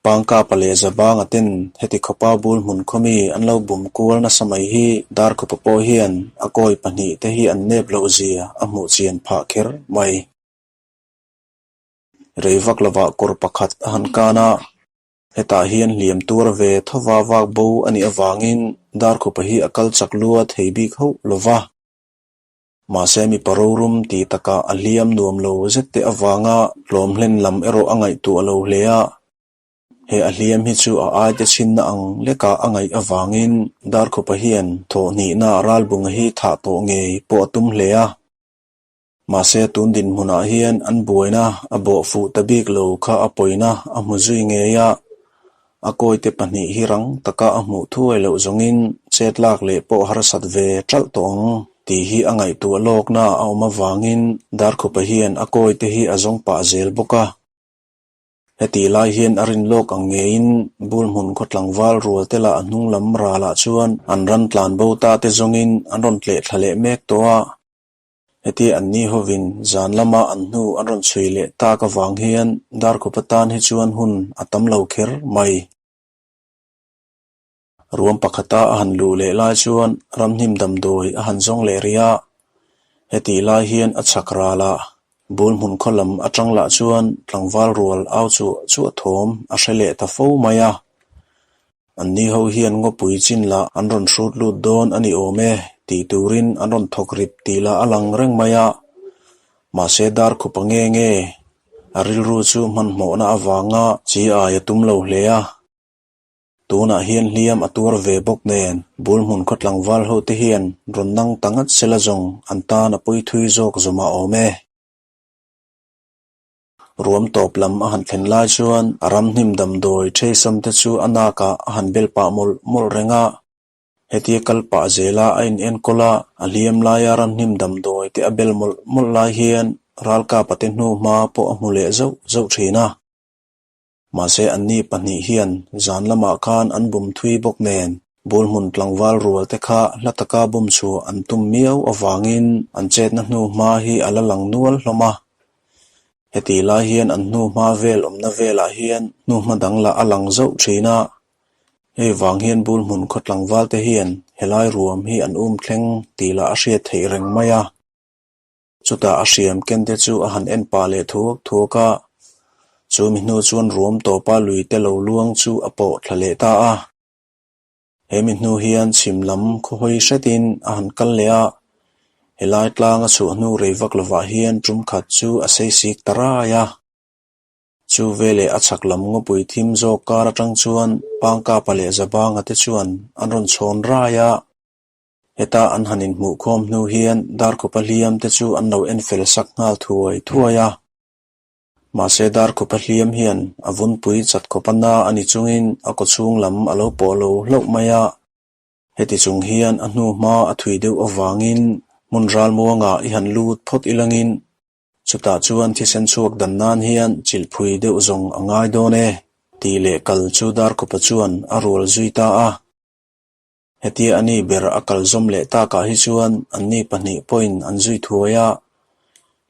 Pangkapa leh Zabanga ten heti khawpa bul hmun khawmi an lo bum kual nasa mai hi Darkhupa pawh hian a kawi pahnih te hi an nep loh zia a hmuh chian phah kher mai. Rei vak lovah kawr pakhat a han kan a, hetah hian hliam tuar ve thova vak bo a nih avangin Darkhupa hi a kal chak lua thei bik hauh lova. Mahse mipa rorum ti takah a hliam nuam lo zet te avanga tlawm hlen lam erawh a ngaihtuah lo hle a. He a hliam hi chu a aite chhinna ang lekah a ngaih avangin Darkhupa hian thawhhnihna ralbunga hi thah tawh ngei pawh a tum hle a. Mahse tun dinhmunah hian an buaina a bawh fuh ta bik lo kha a pawina a hmu zui ngei a. A kawite pahnih hi rang taka a hmuh thuai loh zawngin chet lak leh pawh harsat ve ṭalh tawh ang tih hi a ngaihtuah lawkna a awm avangin Darkhupa hian a kawite hi a zawng pah zel bawk a. Hetih lai hian a rin lawk ang ngeiin Bulhmun khaw tlangval rual te lah a hnung lam ralah chuan an ran tlan bo ta te zawngin an rawn tleh thla leh mek tawh a. Heti anni hovin zan lama an hnu an rawn chhui leh tak avang hian Darkhupa tan hi chuan hun a tam lo kher mai. Ruam pakhata a han luh leh lai chuan ramhnim damdawi a han zawng leh rih a, hetih lai hian a chhak ralah. Bul hmun khaw lam atang lah chuan tlangval rual au chuah chuah thawm a hre leh ta fo mai a. Anni ho hian ngawpui chin lah an rawn hrut lut dawn a ni awm e tih turin an rawn thawk rip tih lah a lang reng mai a. Mahse Darkhupa nge nge a rilru chu hmanhmawhna avanga chi ai a tum lo hle a. Tunah hian hliam a tuar ve bawk nen bul hmun khaw tlangval ho te hian rawn nang ta ngat sela zawng an tan a pawi thui zawk zawm a awm e. Ruam tawp lam a han thlen lai chuan a ram hnim damdawi ṭheisam te chu a nakah a han bel pah mawlh mawlh reng a. Hetia kal pah zela a in enkawl a, a hliam laia ram hnim damdawi te a bel mawlh mawlh lai hian ralkapa te hnu hma pawh a hmu leh zauh zauh ṭhin a. Mahse anni pahnih hian zan lamah khan an bum thui bawk nen bul hmun tlangval rual te kha hla taka bum chhuah an tum miau avangin an chetna hnu hma hi a la lang nual hlawm a. Heti lai hian an hnu hma vel awmna velah hian hnu hma dang lah a lang zauh thin a. Hei vang hian bul hmun khaw tlangval te hian helai ruam hi an um thleng tih lah a hriat theih reng mai a. Chutah a hriam ken te chu a han en pah leh thuak thuak a, chu mi hnu chuan ruam tawpa lui te lo luang chu a pawh thla leh ta a. He mi hnu hian chhim lam khawhawi hretin a han kal leh a, helai tlang a chhuah hnu rei vak lovah hian tum khat chu a seisik ta rai a. Chu veleh a chhak lam ngawpui thim zawk kar atang chuan Pangkapa leh Zabanga te chuan an rawn chhawn rai a. Heta an han inhmuhkhawm hnu hian Darkhupa hliam te chu an lo en fel sak nghal thuai thuai a. Mahse Darkhupa hliam hian a vunpui chat khawpa na a ni chungin a kawchhung lam a lo pawh lo hlauh mai a. Heti chung hian a hnu hma a thui deuh avangin hmun ralmuangah i han lut phawt ilangin chutah chuan thisen chhuak dan nan hian chilhphui deuh zawng a ngai dawn e tih leh kal chu Darkhupa chuan a rual zui ta a. Hetia a ni ber a kal zawm leh takah hi chuan anni pahnih pawhin an zui thuai a,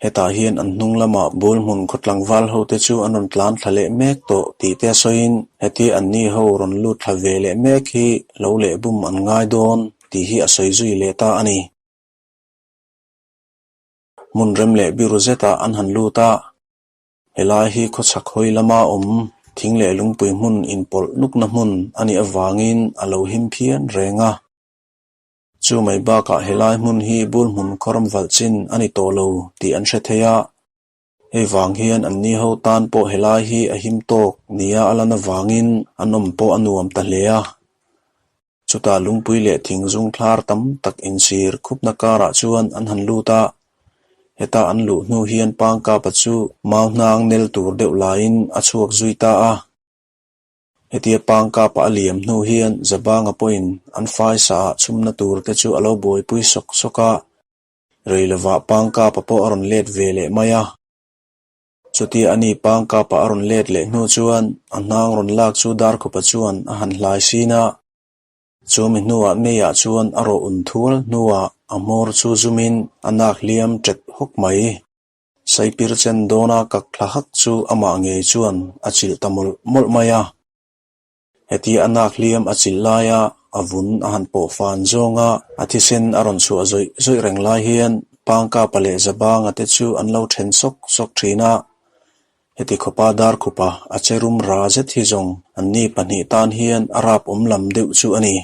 hetah hian an hnung lamah bul hmun khaw tlangval hote chu an rawn tlan thla leh mek tawh tih te a sawiin hetia anni ho rawn lut thla ve leh mek hi lo leh bum an ngai dawn tih hi a sawi zui leh ta a ni. Hmun rem leh biru zetah an han lut a. Helai hi khawchhak hawi lama awm thing leh lungpui hmun inpawlh nukna hmun a nih avangin a lo him phian reng a. Chu mai bakah helai hmun hi bul hmun khawram valh chin a ni tawh lo tih an hre thei a. Hei vang hian anni ho tan pawh helai hi a him tawk nia a lan avangin an awm pawh a nuam ta hle a. Chutah lungpui leh thing zung thlar tam tak insir khupna karah chuan an han lut a, heta an luh hnu hian Pangkapa chu mau hnang nel tur deuh laiin a chhuak zui ta a. Hetia Pangkapa a liam hnu hian Zabanga pawhin an faisa ah chhumna tur te chu a lo buaipui sawk sawk a, rei lovah Pangkapa pawh a rawn let ve leh mai a. Chutia a ni Pangkapa a rawn let leh hnu chuan a hnang rawn lak chu Darkhupa chuan a han hlai sin a. Chu mi hnuah meiah chuan a rawh un thual hnuah a hmawr chu zumin a nak hliam ṭet hawk mai. Saipir chen dawna kak thla hak chu amah ngei chuan a chilh ta mawlh mawlh mai a. Hetia a nak hliam a chilh laia a vun a han pawh fan zawnga a thisen a rawn chhuah zawih zawih reng lai hian Pangkapa leh Zabanga te chu an lo then sawk sawk thin a. Heti khawpa Darkhupa a che rum ra zet hi zawng anni pahnih tan hian a rap awm lam deuh chu a ni.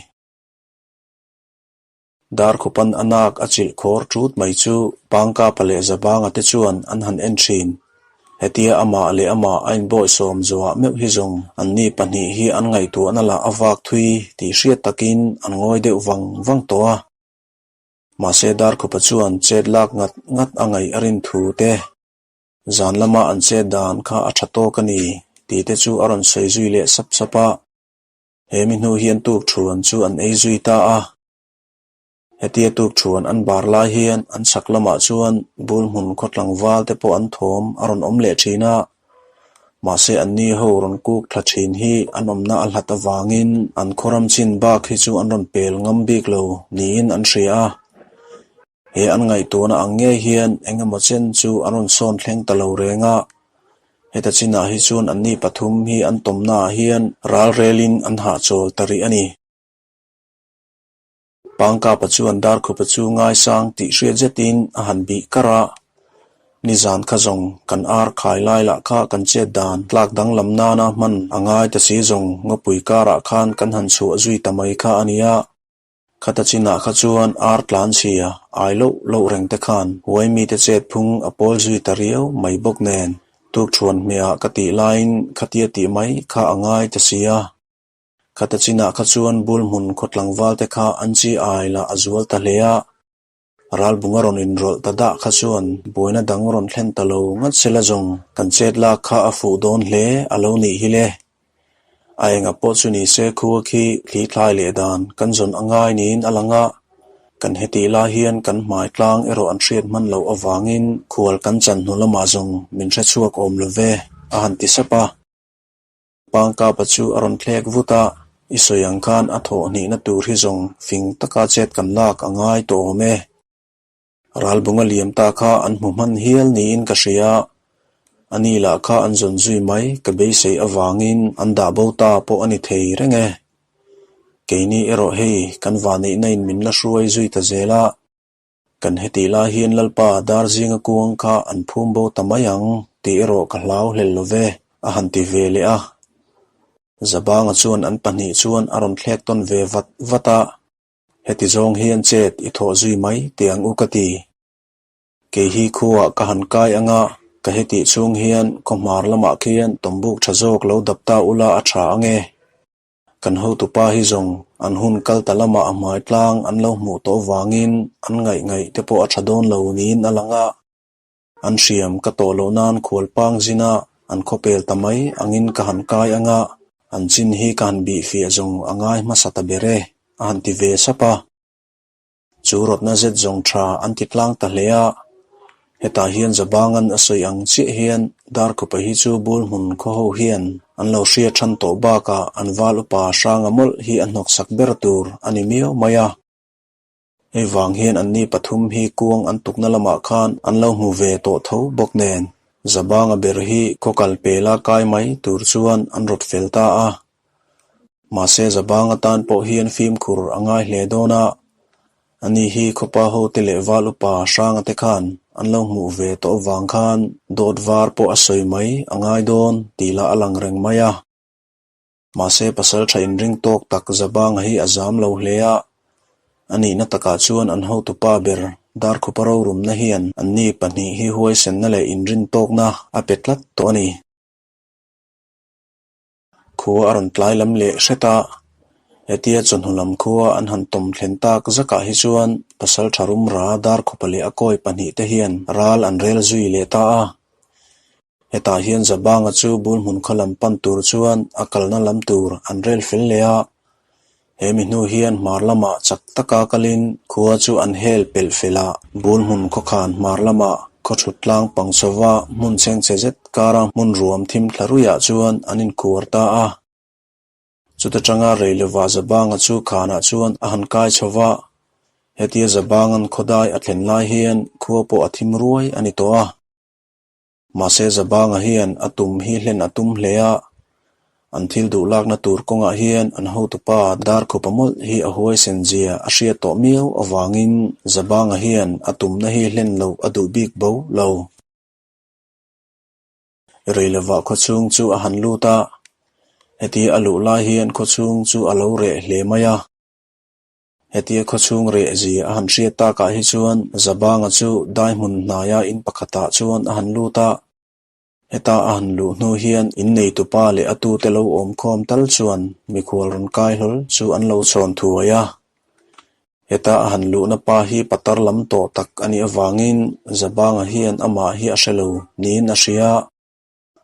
Darkhupan a nak a chilh khawr ṭut mai chu Pangkapa leh Zabanga te chuan an han en ṭhin. Hetia amah leh amah a inbawihsawm zuah meuh hi zawng anni pahnih hi an ngaihtuahna lah a vak thui tih hriat takin an ngawi deuh vang vang tawh a. Mahse Darkhupa chuan chet lak ngat ngat a ngaih a rin thu te, zan lama an chet dan kha a ṭha tawk a ni tih te chu a rawn sawi zui leh sap sap a. He mi hnu hian tukthuan chu an ei zui ta a. Hetia tukthuan an bar lai hian an chhak lamah chuan bul hmun khaw tlangval te pawh an thawm a rawn awm leh thin a. Mahse anni ho rawn kuk thla thin hi an awmna a hlat avangin an khawram chin bak hi chu an rawn pel ngam bik lo niin an hria a. He an ngaihtuahna ang ngei hian eng emaw chen chu an rawn sawn thleng ta lo reng a, heta chinah hi chuan anni pathum hi an tawmnaah hian ral relin an hahchawl ta rih a ni. Pangkapa chuan Darkhupa chu ngaisang tih hriat zetin a han bih kar a. Nizan kha zawng kan ar khai lai lah kha kan chet dan tlak danglam nana hman a ngai ta si zawng ngawpui karah khan kan han chhuah zui ta mai kha a nia. Khata chinah kha chuan ar tlan chhia ai loh loh reng te khan huai mite chet phung a pawl zui ta riau mai bawk nen tukṭhuan hmehah ka tih laiin khatia tih mai kha a ngai ta si a. Khata chinah kha chuan bul hmun khaw tlangval te kha an chi ai lah a zual ta hle a. Ralbunga rawn inrawlh ta dah kha chuan buaina dang rawn thlen ta lo ngat sela zawng kan chet lak kha a fuh dawn hle a lo nih hi le. A enga pawh chu ni se khua khi thli thlai leh dan kan zawn a ngai niin a lang a, kan hetih lai hian kan hmai tlang erawh an hriat hman loh avangin khual kan chan hnu lamah zawng min hre chhuak awm lo ve, a han ti sap a. Pangkapa chu a rawn thlek vut a, I sawi ang khan a thawh hnihna tur hi zawng fing taka chet kan lak a ngai tawh awm e. Ralbunga liam ta kha an hmu hman hial niin ka hria. A ni lah kha an zawn zui mai ka beisei avangin an dah bo ta pawh a ni thei reng e. Keini erawh hei kan vaneihna in min la hruai zui ta zel a. Kan hetih lai hian Lalpa dar zinga kuang kha an phum bo ta mai ang tih erawh ka hlau hlel lo ve, a han ti ve leh a. Zabanga chuan an pahnih chuan a rawn thlek tawn ve vat vat a, Heti zawng hian chet i thawh zui mai teh ang u ka ti. Kei hi khuaah ka han kai anga ka hetih chhung hian khawhmar lamah khian tawmbuk tha zawk lo dap ta ula a tha ange. Kan hotupa hi zawng an hun kal ta lamah a hmai tlang an lo hmuh tawh vangin an ngaih ngaih te pawh a tha dawn lo niin a lang a. An hriam ka tawh loh nan khualpang zina an khawpel ta mai angin ka han kai anga an chin hi ka han bih fiah zawng a ngai hmasa ta ber e, a han ti ve sap a. Chu rawtna zet zawng tha an ti tlang ta hle a, hetah hian Zabangan a sawi ang chiah hian Darkhupa hi chu bul hmun khaw ho hian an lo hria than tawh bakah an val upa hranga mawlh hi a hnawksak ber tur a ni miau mai a. Hei vang hian anni pathum hi kuang an tukna lamah khan an lo hmu ve tawh tho bawk nen Zabanga ber hi khaw kal pela kai mai tur chuan an rawt fel ta a. Mahse Zabang atan pawh hian fimkhur a ngai hle dawn a, ani hi khawpa hote leh val upa hranga te khan an lo hmuh ve tawh avang khan dawt var pawh a sawi mai a ngai dawn tih lah a lang reng mai a. Mahse pasal tha inring tawk tak Zabanga hi a zam lo hle a, a nihna takah chuan an hotupa ber Darkhupa rorumna hian anni pahnih hi huaisenna leh inrin tawkna a pe tlat tawh a ni. Khua a rawn tlai lam leh hret a, hetia chawhnu lam khua an han tawm thlen tak zakah hi chuan pasal tha rumra Darkhupa leh a kawi pahnih te hian ral an rel zui leh ta a. Hetah hian Zabanga chu bul hmun khaw lam pan tur chuan a kalna lam tur an rel fel leh a. He mi hnu hian hmar lamah chak taka kalin khua chu an hel pelh fel a. Bul hmun khawkhan hmar lamah khaw thut tlang pang chhova hmun chhengchhe zet kara hmun ruam thim thla ruiah chuan an inkuar ta a. Chuta tanga rei lova Zabanga chu khanah chuan a han kai chho va, hetia Zabanga'n khawdai a thlen lai hian khua pawh a thim ruai a ni tawh a. Mahse Zabanga hian a tum hi hlen a tum hle a, an thil duh lakna tur kawngah hian an hotupa Darkhupa mawlh hi a huaisen zia a hriat tawh miau avangin Zabanga hian a tumna hi hlen loh a duh bik bo lo. Rei lovah khawchhung chu a han lut a, hetia a luh lai hian khawchhung chu a lo reh hle mai a. Hetia khawchhung reh zia a han hriat takah hi chuan Zabanga chu dai hmun hnaia in pakhatah chuan a han lut a. Heta a han luh hnu hian inneitupa leh a tute lo awm khawm tal chuan mikhual rawn kai hlawl chu an lo chhawn thuai a. Heta a han luhna pa hi patar lam tawh tak a nih avangin Zabanga hian amah hi a hre lo niin a hria.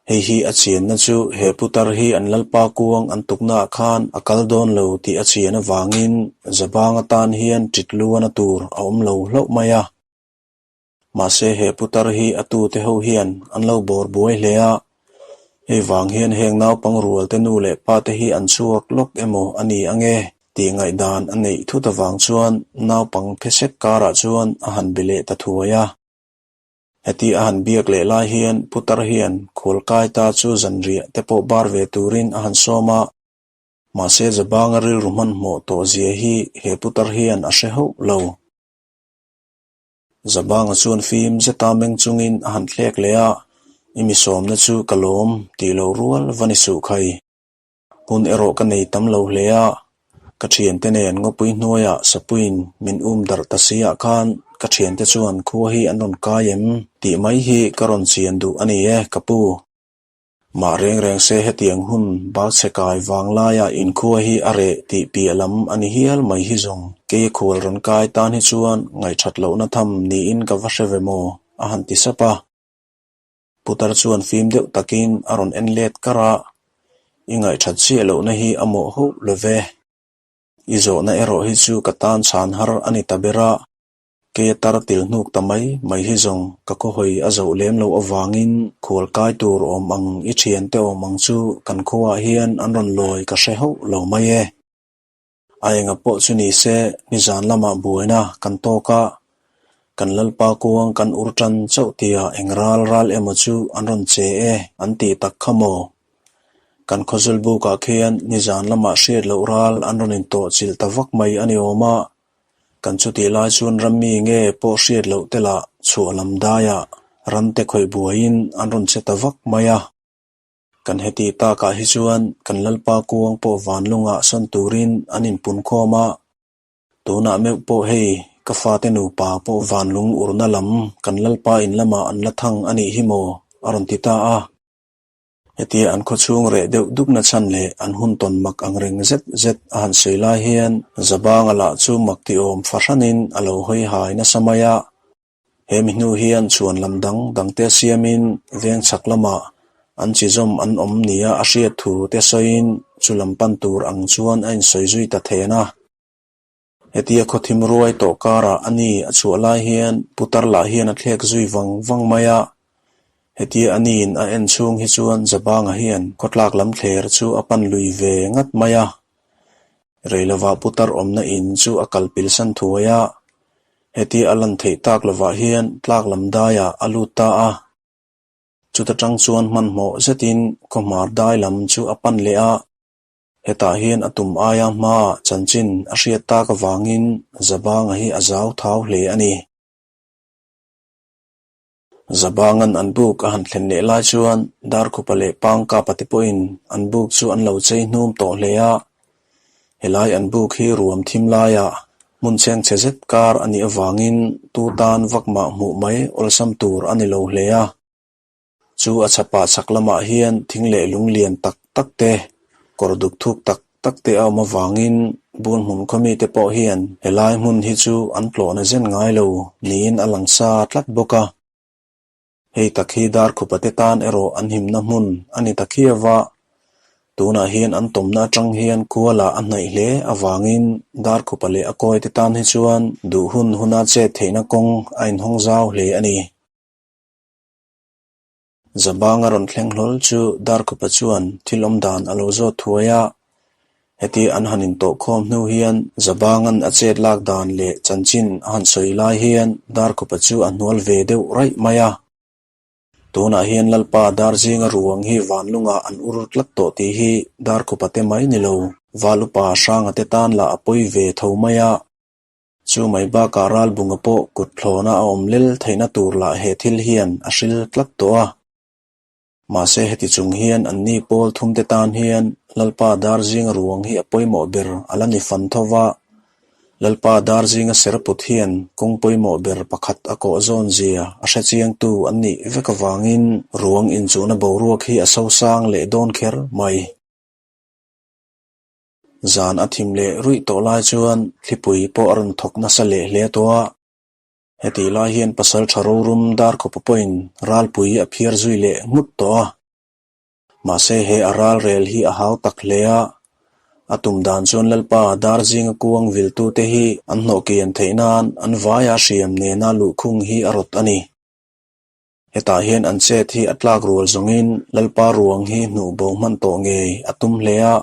Hei hi a chianna chu he putar hi an lalpa kuang an tuknaah khan a kal dawn lo tih a chian avangin Zabang atan hian ṭit luana tur a awm lo hlauh mai a. Mahse he putar hi a tute ho hian an lo bawr buai hle a, hei vang hian heng naupang rualte nu leh pate hi an chhuak lawk emaw a ni ange tih ngaihdan a neih thut avang chuan naupang phesek karah chuan a han be leh ta thuai a. Heti a han biak leh lai hian putar hian khualkai ta chu zanriah te pawh bar ve turin a han sawm a, mahse Zabanga rilru hmanhmawh tawh zia hi he putar hian a hre hauh lo. Zabanga chuan fim zeta meng chungin a han thlek leh a, I mi sawmna chu ka lawm tih lo rual va ni suh khai. Hun erawh ka nei tam lo hle a, ka thiante nen ngawpui hnuaiah sapuiin min um darh ta si ah khan ka thiante chuan khua hi an rawn kai em tih mai hi ka rawn chian duh a ni e ka pu. Mah reng reng se hetiang hun bal chhe kai vang laia inkhua hi a reh tih piah lam a ni hial mai hi zawng. Kei a khual rawn kai tan hi chuan ngaihthat lohna tham niin ka va hre ve maw? a han ti sap a. Putar chuan fim deuh takin a rawn en let kar a, I ngaihthat chiah lohna hi a mawh hauh lo ve. I zawhna erawh hi chu ka tan chhan har a ni ta ber a. Kei a tar til hnuk ta mai mai hi zawng ka khawhawi a zoh lem loh avangin khual kai tur awm ang i thiante awm ang chu kan khuaah hian an rawn lawi ka hre hauh lo mai e. A enga pawh chu ni se nizan lamah buaina kan tawk a, kan lalpa kuang kan ur tan chauh tia eng ral ral emaw chu an rawn che e an tih tak kha maw? Kan khawzul bukah khian nizan lamah hriat loh ral an rawn intawh chilh ta vak mai a ni awm a, Kan chutih lai chuan rammi nge pawh hriat loh te lah chhuah lam daiah ramte khawih buaiin an rawn che ta vak mai a. Kan heti takah hi chuan kan Lalpa kuang pawh vanlungah sawn turin an inpunkhawm a, tunah meuh pawh hei ka fate nupa pawh vanlung urna lam kan Lalpa in lamah an la thang a nih hi maw? a rawn ti ta a. Hetia an khawchhung reh deuh dukna chhan leh an hun tawn mak ang reng zet zet a han sawi lai hian Zabanga lah chu mak ti awm fahranin a lo hawi hai nasa mai a. He mi hnu hian chhuan lam dang dangte siamin veng chhak lamah an chi zawm an awm nia a hriat thu te sawiin chu lam pan tur ang chuan a insawi zui ta then a. Hetia khawthim ruai tawh karah a ni a chhuah lai hian putar lah hian a thlek zui vang vang mai a. Hetia a niin a en chhung hi chuan Zabanga hian khawtlak lam thler chu a pan lui ve ngat mai a. Reilovah putar awmna in chu a kal pilsan thuai a. Hetia a lan theih tak lovah hian tlak lam daiah a lut ta a. Chuta tang chuan hmanhmawh zetin khawhmar dai lam chu a pan leh a. Hetah hian a tum aia hmaah chanchin a hriat tak avangin Zabanga hi a zau thau hle a ni. Zabanga'n an buk a han thlen leh lai chuan Darkhupa leh Pangkapa te pawhin an buk chu an lo chei hnum tawh hle a. Helai an buk hi ruam thim laiah hmun chhengchhe zet kar a nih avangin tu tan vak mah hmuh mai awlsam tur a ni lo hle a. Chu a chhapah chhak lamah hian thing leh lung lian tak tak te, kawr duk thuk tak tak te a awm avangin Bunhmun khawmi te pawh hian helai hmun hi chu an tlawhna zen ngai lo niin a lang sa tlat bawk a. Hei tak hi Darkhupa te tan erawh an himna hmun a ni ta khiau a, tunah hian an tawmna atang hian kuala a hnaih hle avangin Darkhupa leh a kawi te tan hi chuan duh hun huna chet theihna kawng a inhawng zau hle a ni. Zabanga rawn thleng hlawl chu Darkhupa chuan thil awm dan a lo zawt thuai a. Heti an han intawhkhawm hnu hian Zabanga'n a chet lak dan leh chanchin a han sawi lai hian Darkhupa chu a hnual ve deuh raih mai a. Tunah hian Lalpa Darzinga ruang hi vanlungah an ur tlat tawh tih hi Darkhupa te mai ni lo, Valupa Hranga te tan lah a pawi ve tho mai a. Chu mai bakah ralbunga pawh kut thlawna a awm lel theihna tur lah he thil hian a hril tlat tawh a. Mahse heti chung hian anni pawl thumte tan hian Lalpa Darzinga ruang hi a pawimawh ber a la ni fan tho va. Lalpa Darzinga serput hian kawng pawimawh ber pakhat a kawh zawn zia a hre chiangtu an nih vek avangin ruang inchuhna boruak hi a sosang leh dawn kher mai. Zan a thim leh ruih tawh lai chuan thlipui pawh a rawn thawk nasa leh hle tawh a. Hetih lai hian pasal tha rorum Darkhawpa pawhin ralpui a phiar zui leh nghut tawh a. Mahse he a ral rel hi a hau tak hle a. A tum dan chuan Lalpa Darzinga kuang viltute hi an hnawhkian theih nan an vaia hriam nena luhkhung hi a rawt a ni. Hetah hian an chet hi a tlak rual zawngin Lalpa ruang hi hnuh bo hman tawh ngei a tum hle a.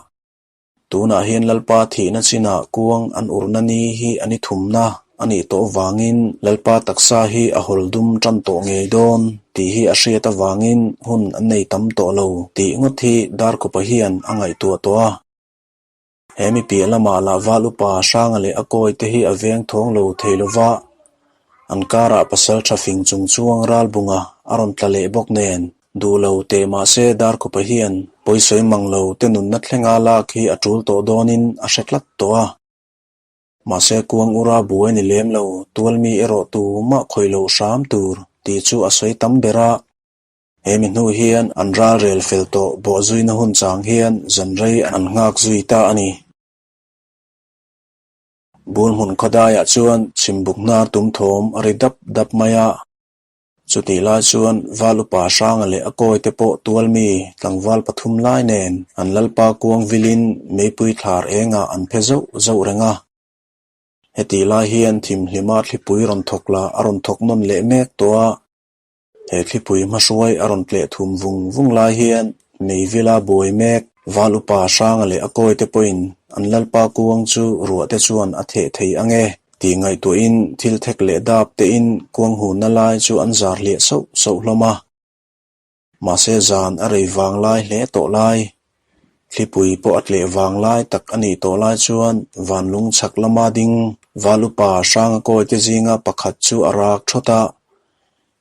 Tunah hian Lalpa thihna chinah kuang an urna ni hi a ni thumna a nih tawh vangin Lalpa taksa hi a hawl dum tan tawh ngei dawn tih hi a hriat avangin hun an nei tam tawh lo tih ngawt hi Darkawpa hian a ngaihtuah tawh a. He mi piah lamah lah val upa Hranga leh a kawi te hi a veng thawng lo thei lo va. An karah pasalṭha fing chung chuang Ralbunga a rawn tla leh bawk nen, duh lo teh mah se Darkhupa hian pawisawi mang lo te nunna thlenga lak hi a ṭul tawh dawnin a hre tlat tawh a. Mahse kuang ura buai ni lem lo, tualmi erawh tumah khawih loh hram tur tih chu a sawi tam ber a. He mi hnu hian an ralrel fel tawh bawhzuina hun chang hian zan rei an nghak zui ta a ni. Bul hmun khawdaiah chuan chhimbuk hnar tum thawm a ri dap dap mai a. Chutih lai chuan Val upa Hranga leh a kawi te pawh tualmi tlangval pathum lai nen an lalpa kuang vilin meipui thlar engah an phe zauh zauh reng a. Hetih lai hian thimhlima thlipui rawn thawk lah a rawn thawk nawn leh mek tawh a. He thlipui hmahruai a rawn tleh thum vung vung lai hian Meivila buai mek Val upa Hranga leh a kawite pawhin an lalpa kuang chu ruah te chuan a theh thei ang e tih ngaihtuahin thil thek leh dap tein kuang hunna lai chu an zar hliah sauh sauh hlawm a. Mahse zan a rei vang lai hle tawh lai, thlipui pawh a tleh vang lai tak a nih tawh lai chuan vanlung chhak lama ding Val upa Hranga kawite zinga pakhat chu a rak thawt a.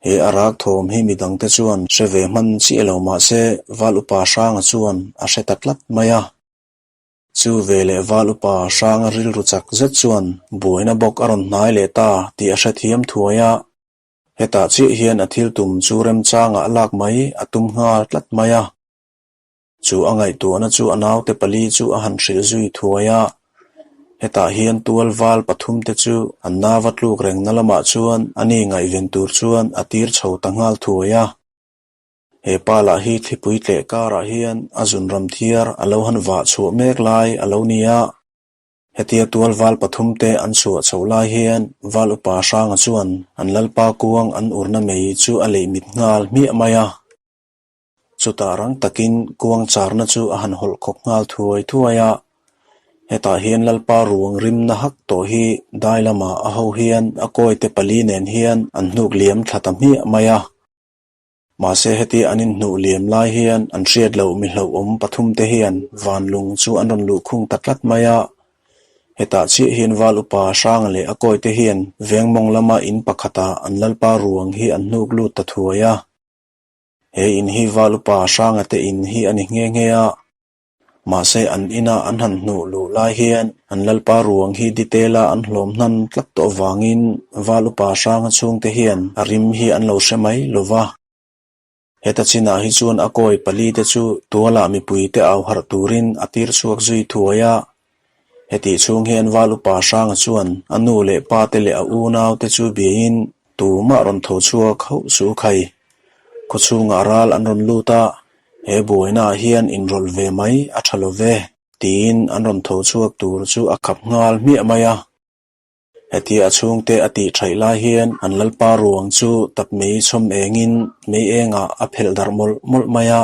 He a rak thawm hi midangte chuan hre ve hman chiah lo mahse Val upa Hranga chuan a hre ta tlat mai a. Chu ve leh Val upa Hranga rilru chak zet chuan buaina bawk a rawn hnai leh ta tih a hrethiam thuai a. Hetah chiah hian a thil tum chu remchangah a lak mai a tum nghal tlat mai a. Chu a ngaihtuahna chu a naute pali chu a han hrilh zui thuai a. Hetah hian tual val pathumte chu an nava tluk rengna lamah chuan a ni ngaihven tur chuan a tir chho ta nghal thuai a. He pa lah hi thlipui tleh karah hian a zunram thiar a lo han vah chhuah mek lai a lo ni a. Hetia tual val pathumte an chhuah chhoh lai hian Val Upa Hranga chuan an Lalpa kuang an urna mei chu a leih mit nghal hmiah mai a. Chutah rang takin kuang charna chu a han hawlh khawp nghal thuai thuai a. Hetah hian Lalpa ruang rimna hak tawh hi dai lamah a ho hian a kawite pali nen hian an hnuk liam thla ta hmiah mai a. Mahse heti an inhnuh liam lai hian an hriat loh mi hlauhawm pathumte hian vanlung chu an rawn luh khung ta tlat mai a. Hetah chiah hian Val Upa Hranga leh a kawite hian vengmawng lama in pakhatah an Lalpa ruang hi an hnuk lut ta thuai a. He in hi Val Upa Hranga te in hi a ni nghe nghe a. Mahse an ina an han hnuh luh lai hian an Lalpa ruang hi detail-a an hlawm hnan tlat tawh avangin Val Upa Hranga chhungte hian a rim hi an lo hre mai lo va. Heta chinah hi chuan a kawi pali te chu tualah mipuite au harh turin a tir chhuak zui thuai a. Hetih chhung hian Val Upa Hranga chuan a nu leh pa te leh a unau te chu biain tumah rawn tho chhuak hauh suh khai. Khawchhungah ral an rawn lut a, he buainaah hian inrawlh ve mai a tha lo ve, tiin an rawn tho chhuak tur chu a khap nghal hmiah mai a. Hetia a chhungte a tih thaih lai hian an lalpa ruang chu tap mei chhawm engin mei engah a phelh darh mawlh mawlh mai a.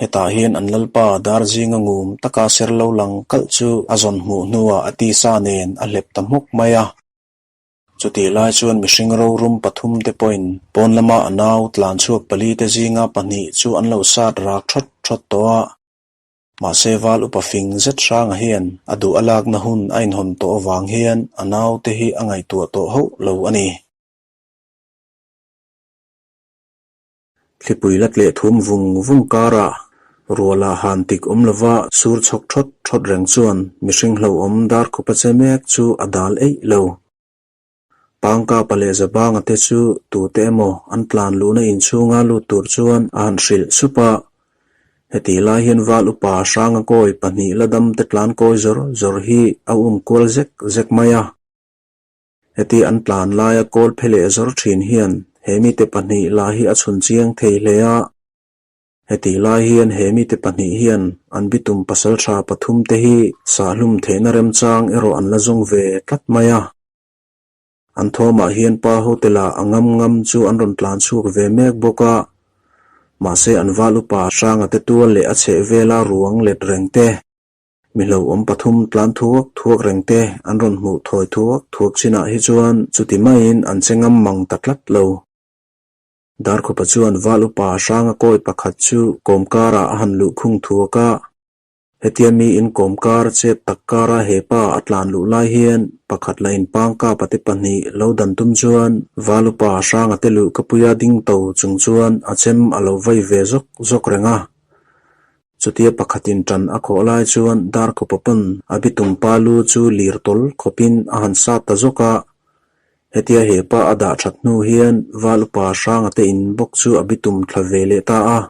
Hetah hian an lalpa dar zinga ngum taka ser lo lang kalh chu a zawn hmuh hnuah a tisa nen a hlep ta hmawk mai a. Chutih lai chuan mihring rorum pathum te pawhin pawn lama a nau tlan chhuak pali te zinga pahnih chu an lo sat rak thawt thawt tawh a. Mahse val upa fing zet hranga hian a duh a lakna hun a inhawn tawh avang hian a naute hi a ngaihtuah tawh hauh lo a ni. Thlipui la tleh thum vung vung karah rualah han tik awm lova sur chhawk thawt thawt reng chuan mihring hlauhawm dar khupa che mek chu a dal eih lo. Pangkapa leh Zabanga te chu tute emaw an tlan luhna inchhunga lut tur chuan a han hrilh sup a. Hetih lai hian Val upa Hranga kawi pahnih la dam te tlan kawi zawr zawr hi a um kual zek zek mai a. Heti an tlan laia kawl phe leh zawr thin hian he mite pahnih lah hi a chhun chiang thei hle a. Hetih lai hian he mite pahnih hian an bitum pasal tha pathum te hi sahlum theihna remchang erawh an la zawng ve tlat mai a. An thawmah hian pa hote lah a ngam ngam chu an rawn tlan chhuak ve mek bawk a. Mahse an val upa Hranga te tual leh a chheh vela ruang let reng te, Mi hlauhawm pathum tlan thuak thuak reng te an rawn hmuh thawi thuak thuak chinah hi chuan chuti maiin an che ngam mang ta tlat lo. Darkhupa chuan Val upa Hranga kawi pakhat chu kawmkarah a han luh khung thuak a. Hetia mi inkawm kar chep tak kara he pa a tlan luh lai hian pakhat la inpang kapa te pahnih lo dan tum chuan Valupa Hranga te luh ka puia ding to chung chuan a chem a lo vai ve zawk zawk reng a. Chutia pakhatin tan a khawh lai chuan Darkhawpa pawn a bitum pa lu chu lir tawl khawpin a han sat ta zawk a. Hetia he pa a dah that hnu hian Valupa Hranga te in bawk chu a bitum thla ve leh ta a.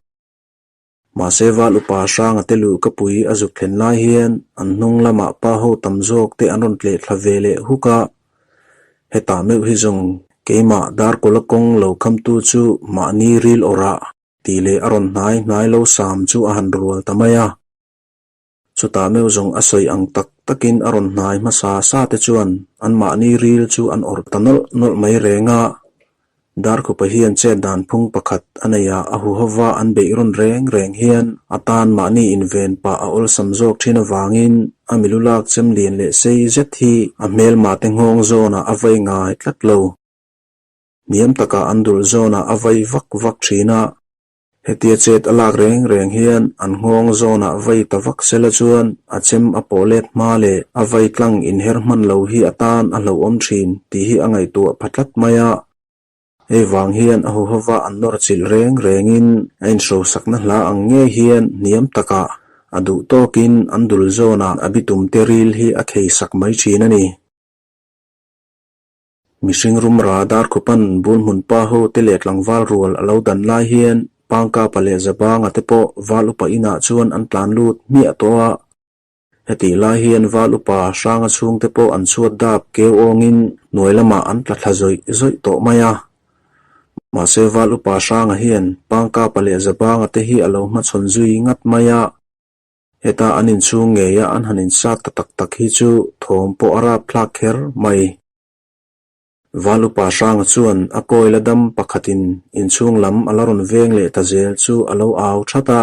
Mahse Val Upa Hranga te luh ka pui a zuk thlen lai hian an hnung lamah pa ho tam zawk te an rawn tleh thla ve leh huk a. Hetah meuh hi zawng keimah Darkawla kawng lo khamtu chu mahni ril awrh ah tih leh a rawn hnai hnai lo sam chu a han rual ta mai a. Chutah meuh zawng a sawi ang tak takin a rawn hnai hmasa sa te chuan anmahni ril chu an awrh ta nawlh nawlh mai reng a. Darkhupa hian chet dan phung pakhat a nei a, a huhova an beih rawn reng reng hian a tan mahni inven pah a awlsam zawk thin avangin a milu lak chem lian leh sei zet hi a hmelma te nghawng zawnah a vai ngai tlat lo. Hniam takah an dul zawnah a vai vak vak thin a. Hetia chet a lak reng reng hian an nghawng zawnah vai ta vak sela chuan a chem a pawh let hma leh a vai tlang inher hman lo hi a tan a hlauhawm thin tih hi a ngaihtuah pha tlat mai a. Hei vang hian a huhova an nawr chilh reng rengin a inhrosakna hla ang ngei hian hniam takah a duh tawkin an dul zawnah a bitum te ril hi a kheisak mai thin a ni. Mihring rumra Darkhupan bul hmun pa ho te leh tlangval rual a lo dan lai hian Pangkapa leh Zabanga te pawh Val Upa inah chuan an tlan lut hmiah tawh a. Hetih lai hian Val Upa Hranga chhungte pawh an chhuat dap keu awngin hnuai lamah an tla thla zawih zawih tawh mai a. Mahse Val Upa Hranga hian Pangkapa leh Zabanga te hi a lo hmachhawn zui ngat mai a. Heta an inchhung ngeia an han insat ta tak tak hi chu thawm pawh a rap thlak kher mai. Val Upa Hranga chuan a kawila dam pakhatin inchhung lam a la rawn veng leh ta zel chu a lo au that a.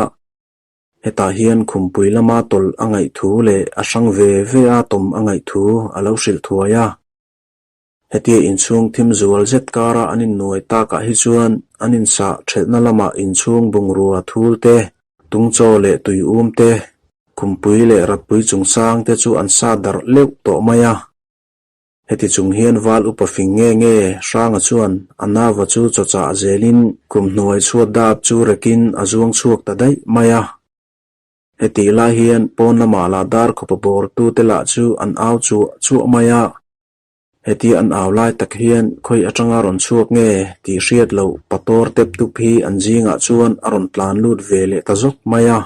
Hetah hian khumpui lama tawlh a ngaih thu leh a hrang ve ve a tawm a ngaih thu a lo hrilh thuai a. Hetia inchhung thim zual zet kara an innuai takah hi chuan an insah thelhna lamah inchhung bungrua thul te, tungchaw leh tuium te, khumpui leh ratpui chungchang te chu an sa darh leuh tawh mai a. Heti chung hian val upa fing nge nge Hranga chuan a nauva chu chawchah zelin kum hnuai chhuat dap chu rekin a zuang chhuak ta daih mai a. Hetih lai hian pawn lamah lah dar khawpa bawrtute lah chu an au chuah chuah mai a. Heti an au lai tak hian khawi atanga rawn chhuak nge tih hriat loh pator tep tup hi an zingah chuan a rawn tlan lut ve leh ta zawk mai a.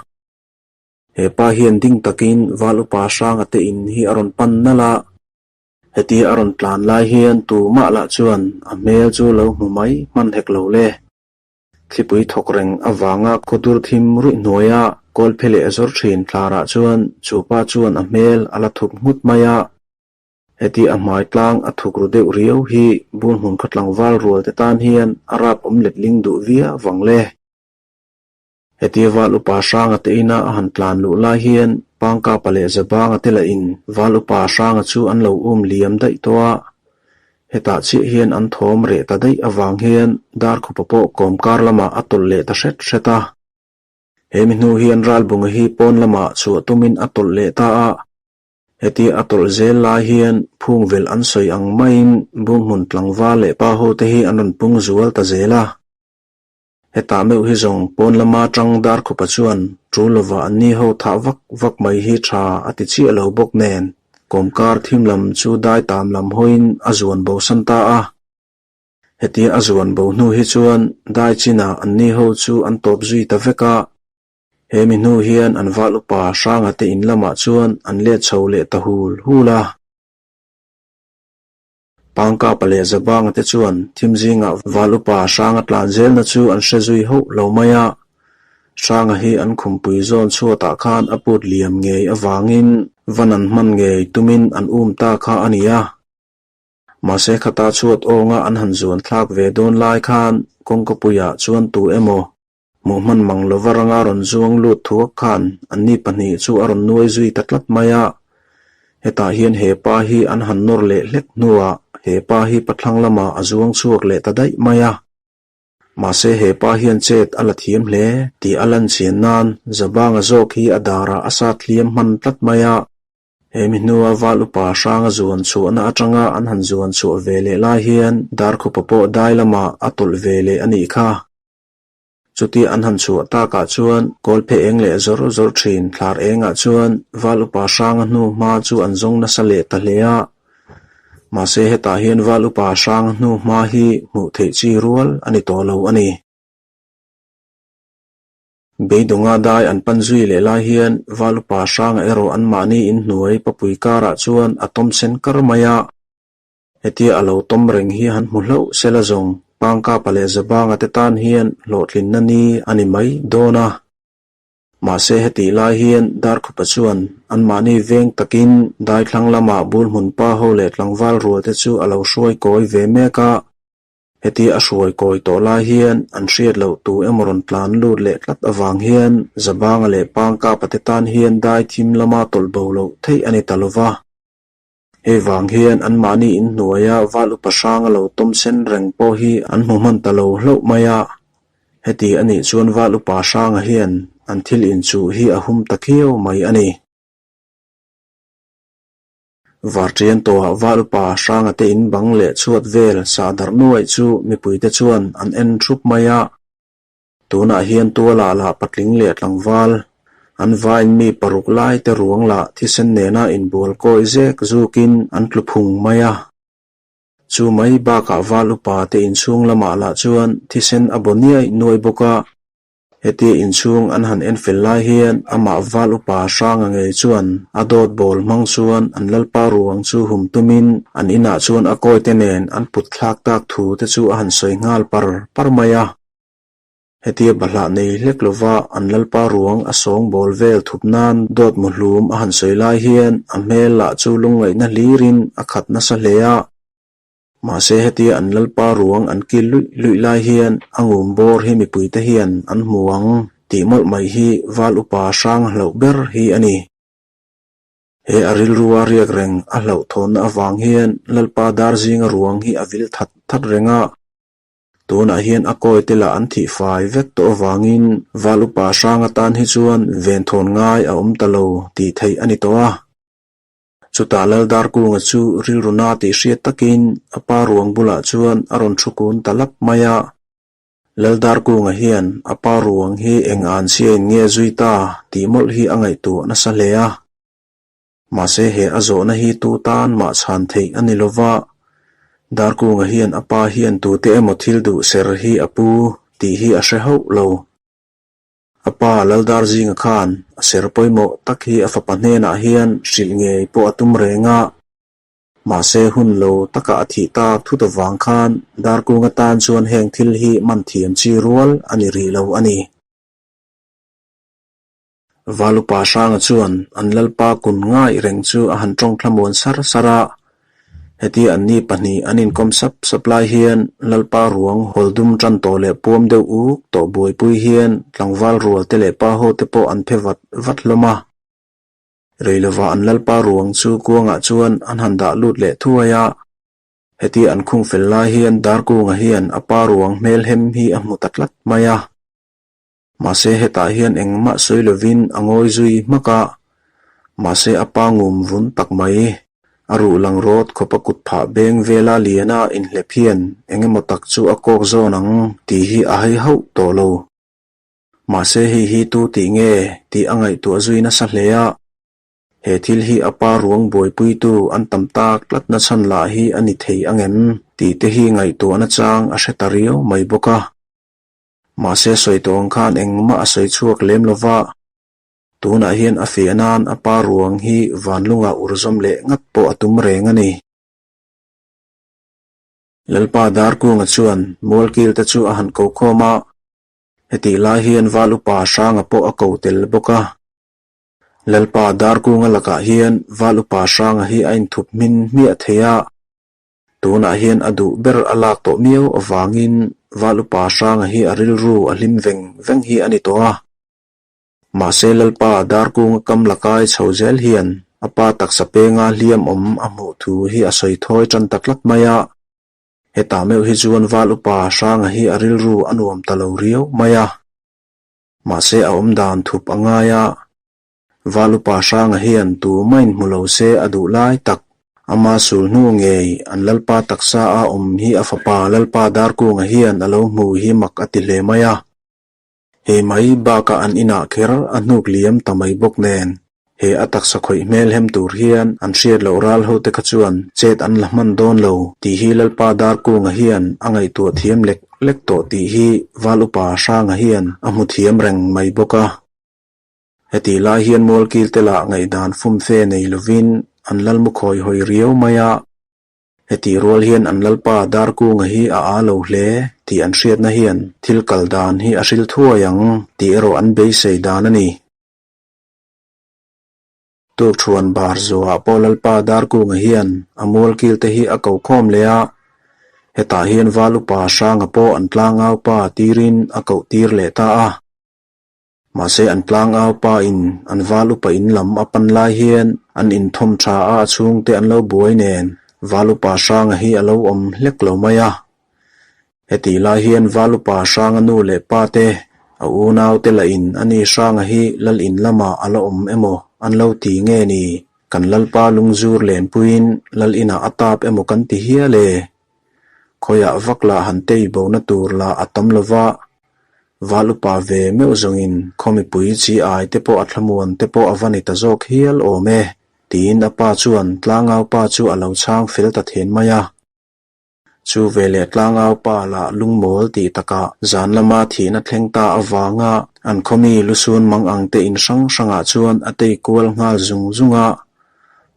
He pa hian ding takin Val Upa Hranga te in hi a rawn pan nalh a. Heti a rawn tlan lai hian tumah lah chuan a hmel chu lo hmu mai hman hek lo le. Thlipui thawk reng avanga khawdur thim ruih hnuaia kawlphe leh zawr thin tlarah chuan chu pa chuan a hmel a la thup nghut mai a. Heti a hmai tlang a thuk ru deuh riau hi bul hmun khaw tlangval rual te tan hian a rap awm letling duh viau vang le. Heti Val Upa Hranga te ina a han tlan luh lai hian Pangkapa leh Zabanga te lahin Val Upa Hranga chu an lo um liam daih tawh a. Hetah chiah hian an thawm reh ta daih avang hian Darkhupa pawh kawmkar lamah a tawlh leh ta hret hret a. He mi hnu hian Ralbunga hi pawn lamah chhuah tumin a tawlh leh ta a. Hetia a tawlh zel lai hian phung velh an sawi ang maiin Bunghmun tlangval leh pa hote hi an rawn pung zual ta zel a. Hetah meuh hi zawng pawn lama tang Darkhupa chuan tul lova an ni ho thah vak vak mai hi tha a ti chiah lo bawk nen kawmkar thim lam chu dai tam lam hawiin a zuan bo san ta a. Hetia a zuan bo hnu hi chuan dai chinah an ni ho chu an tawp zui ta vek a. He mi hnu hian an val upa Hranga te in lamah chuan an let chho leh ta hul hul a. Pangkapa leh Zabanga te chuan thim zingah val upa Hranga tlan zelna chu an hre zui hauh lo mai a. Hranga hi an khumpui zawn chhuatah khan a put liam ngei avangin van an hman ngei tumin an um ta kha a ni a. Mahse khata chhuat awnga an han zuan thlak ve dawn lai khan kawngkapuiah chuan tu emaw Hmuh hman mang lova ranga rawn zuang lut thuak khan anni pahnih chu a rawn nuai zui ta tlat mai a. Hetah hian he pa hi an han nawr leh hlek hnuah he pa hi pathlang lamah a zuang chhuak leh ta daih mai a. Mahse he pa hian chet a la thiam hle tih a lan chian nan Zabanga zawk hi a darah a sat hliam hman tlat mai a. He mi hnua val upa hranga zuan chhuahna atanga an han zuan chhuah ve leh lai hian Darkhupa pawh dai lamah a tawlh ve leh a nih kha. Chutia an han chhuah takah chuan kawlphe eng leh zawr zawr thin thlar engah chuan val upa hranga hnu hma chu an zawng nasa leh ta hle a. Mahse hetah hian val upa hranga hnu hma hi hmuh theih chi rual a ni tawh lo a ni. Beidawngah dai an pan zui leh lai hian val upa hranga erawh anmahni inhnuai papui karah chuan a tawm sen kar mai a. Hetia a lo tawm reng hi han hmu hlauh se la zawng Pangkapa leh Zabanga te tan hian hlawhtlinna ni a ni mai dawn a. Mahse hetih lai hian Darkhupa chuan anmahni veng takin daithlang lamah Bulhmun pa ho leh tlangval rual te chu a lo hruai kawi ve mek a. Hetia a hruai kawi tawh lai hian an hriat loh tu emaw rawn tlan lut leh tlat avang hian Zabanga leh Pangkapa te tan hian dai thim lama tawlh bo loh theih a ni ta lova. Hei vang hian anmahni inhnuaia val upa hrang a lo tawm sen reng pawh hi an hmu hman ta lo hlauh mai a. Heti a nih chuan val upa hranga hian an thil inchuh hi a hum ta khiau mai a ni. Varṭian tawhah val upa hranga te in bang leh chhuat vel sah darh nuaih chu mipuite chuan an en thup mai a. Tunah hian tualah lah patling leh tlangval, an vain mi paruk lai te ruang lah thisen nena inbual kawi zek zukin an tlu phung mai a. Chu mai bakah val upa te inchhung lamah lah chuan thisen a baw niaih nuaih bawk a. Hetia inchhung an han en fel lai hian amah val upa hranga ngei chuan a dawt bawl hmang chuan an lalpa ruang chu hum tumin an inah chuan a kawite nen an put thlak tak thu te chu a han sawi nghal par par mai a. Hetia bahlah nei hlek lova an lalpa ruang a sawng bawl vel thup nan dawt muhlum a han sawi lai hian a hmel lah chu lungngaihna hlirin a khat nasa hle a. Mahse hetia an lalpa ruang an kil luih luih lai hian a ngum bawr hi mipuite hian an hmu ang tih mawlh mai hi val upa hrang hlauh ber hi a ni. He a rilrua riak reng a hlauhthawnna avang hian lalpa dar zinga ruang hi a vil that that reng a. Tunah hian a kawi te lah an thih fai vek tawh avangin val upa hrang atan hi chuan venthawn ngai a awm ta lo tih theih a ni tawh a. Chutah Laldarkunga chu rilru na tih hriat takin a pa ruang bulah chuan a rawn thu kun ta lap mai a. Laldarkunga hian a pa ruang hi eng an chhiain nge zui ta tih mawlh hi a ngaihtuah nasa hle a. Mahse he a zawhna hi tu tan mah chhan theih a ni lova, Darkunga hian a pa hian tute emaw thil duh ser hi a pu tih hi a hre hauh lo. A pa Laldarzinga khan a ser pawimawh tak hi a fapa hnenah hian hrilh ngei pawh a tum reng a. Mahse hun lo taka a thih tak thut avang khan Darkunga tan chuan heng thil hi man thiam chi rual a ni rih lo a ni. Valupa Hranga chuan an lalpa kun ngai reng chu a han tawng thlamuan sar sar a. Hetia anni pahnih an inkawm sap sap lai hian lalpa ruang hawl dum tan tawh leh puam deuh uk tawh buaipui hian tlangval rual te leh pa ho te pawh an phe vat vat hlawm a. Rei lovah an lalpa ruang chu kuangah chuan an han dah lut leh thuai a. Hetia an khung fel lai hian Darkunga hian a pa ruang hmelhem hi a hmu ta tlat mai a. Mahse hetah hian engmah sawi lovin a ngawi zui hmak a, mahse a pa ngum vun tak mai. A ruh lang rawt khawp a kut phah beng vela liana inhlep hian eng emaw tak chu a kawk zawn ang tih hi a hai hauh tawh lo. Mahse hei hi tu tih nge tih a ngaihtuah zui nasa hle a, he thil hi a pa ruang buaipuitu an tam tak tlatna chhan lah hi a ni thei angem tih te hi ngaihtuahna chang a hre ta riau mai bawk a. Mahse sawi tawh ang khan engmah a sawi chhuak lem lo va, tunah hian a fiah nan a pa ruang hi vanlungah ur zawm leh ngat pawh a tum reng a ni. Lalpa Darkunga chuan Mualkil te chu a han ko khawm a, hetih lai hian Val Upa Hranga pawh a ko tel bawk a. Lalpa Darkunga lakah hian Val Upa Hranga hi a inthup hmin hmiah thei a, Tunah hian a duh ber a lak tawh miau avangin Val Upa Hranga hi a rilru a hlim veng veng hi a ni tawh a. Mahse Lalpa Darkunga kam lakai chho zel hian a pa taksa penga hliam awm a hmuh thu hi a sawi thawi tan ta tlat mai a. Hetah meuh hi chuan Val Upa Hranga hi a rilru a nuam ta lo riau mai a. Mahse a awm dan thup a ngai a. Val Upa Hranga hian tu main hmu lo se a duh lai tak. Ama sul hnu ngei an Lalpa taksa a awm hi a fapa Lalpa Darkunga hian a lo hmu hi mak a ti hle mai a. Hei mai bakah an inah kher a hnuk liam ta mai bawk nen, he a taksa khawih hmel hem tur hian an hriat loh ral ho te kha chuan chet an la hman dawn lo tih hi Lalpa Darkunga hian a ngaihtuah thiam lek lek tawh tih hi Val Upa Hranga hian a hmu thiam reng mai bawk a. Hetih lai hian Mualkil te lah ngaihdan fumfe nei lovin an lalmu khawi hawi riau mai a. Hetih rual hian an Lalpa Darkunga hi a aa lo hle tih an hriatna hian thil kal dan hi a hril thuai ang tih erawh an beisei dan a ni. Tukthuan bar zuah pawh Lalpa Darkunga hian a mualkil te hi a ko khawm leh a, hetah hian Val Upa Hranga pawh an tlangaupa tirin a koh tir leh ta a. Mahse an tlangau pa in an val upa in lam a pan lai hian an inthawm tha a a chhungte an lo buai nen val upa hranga hi a lo awm hlek lo mai a. Hetih lai hian val upa hranga nu leh pa te a unau te lah in ani hranga hi lal in lamah a la awm emaw an lo ti nge ni kan lalpa lungzur lenpuiin lal inah a tap emaw kan ti hial e. Khawiah vak lah han tei bona tur lah a tam lova Val upa ve meuh zawngin khaw mipui chi ai te pawh a thlamuan te pawh a va ni ta zawk hial awm e, tiin a pa chuan tlangau pa chu a lo chhang fel ta then mai a. Chu veleh tlangau pa lah lungmawl tih takah zan lama thihna thleng ta avanga an khawmi lusun mang ang te in hrang hrangah chuan a tei kual nghal zung zung a.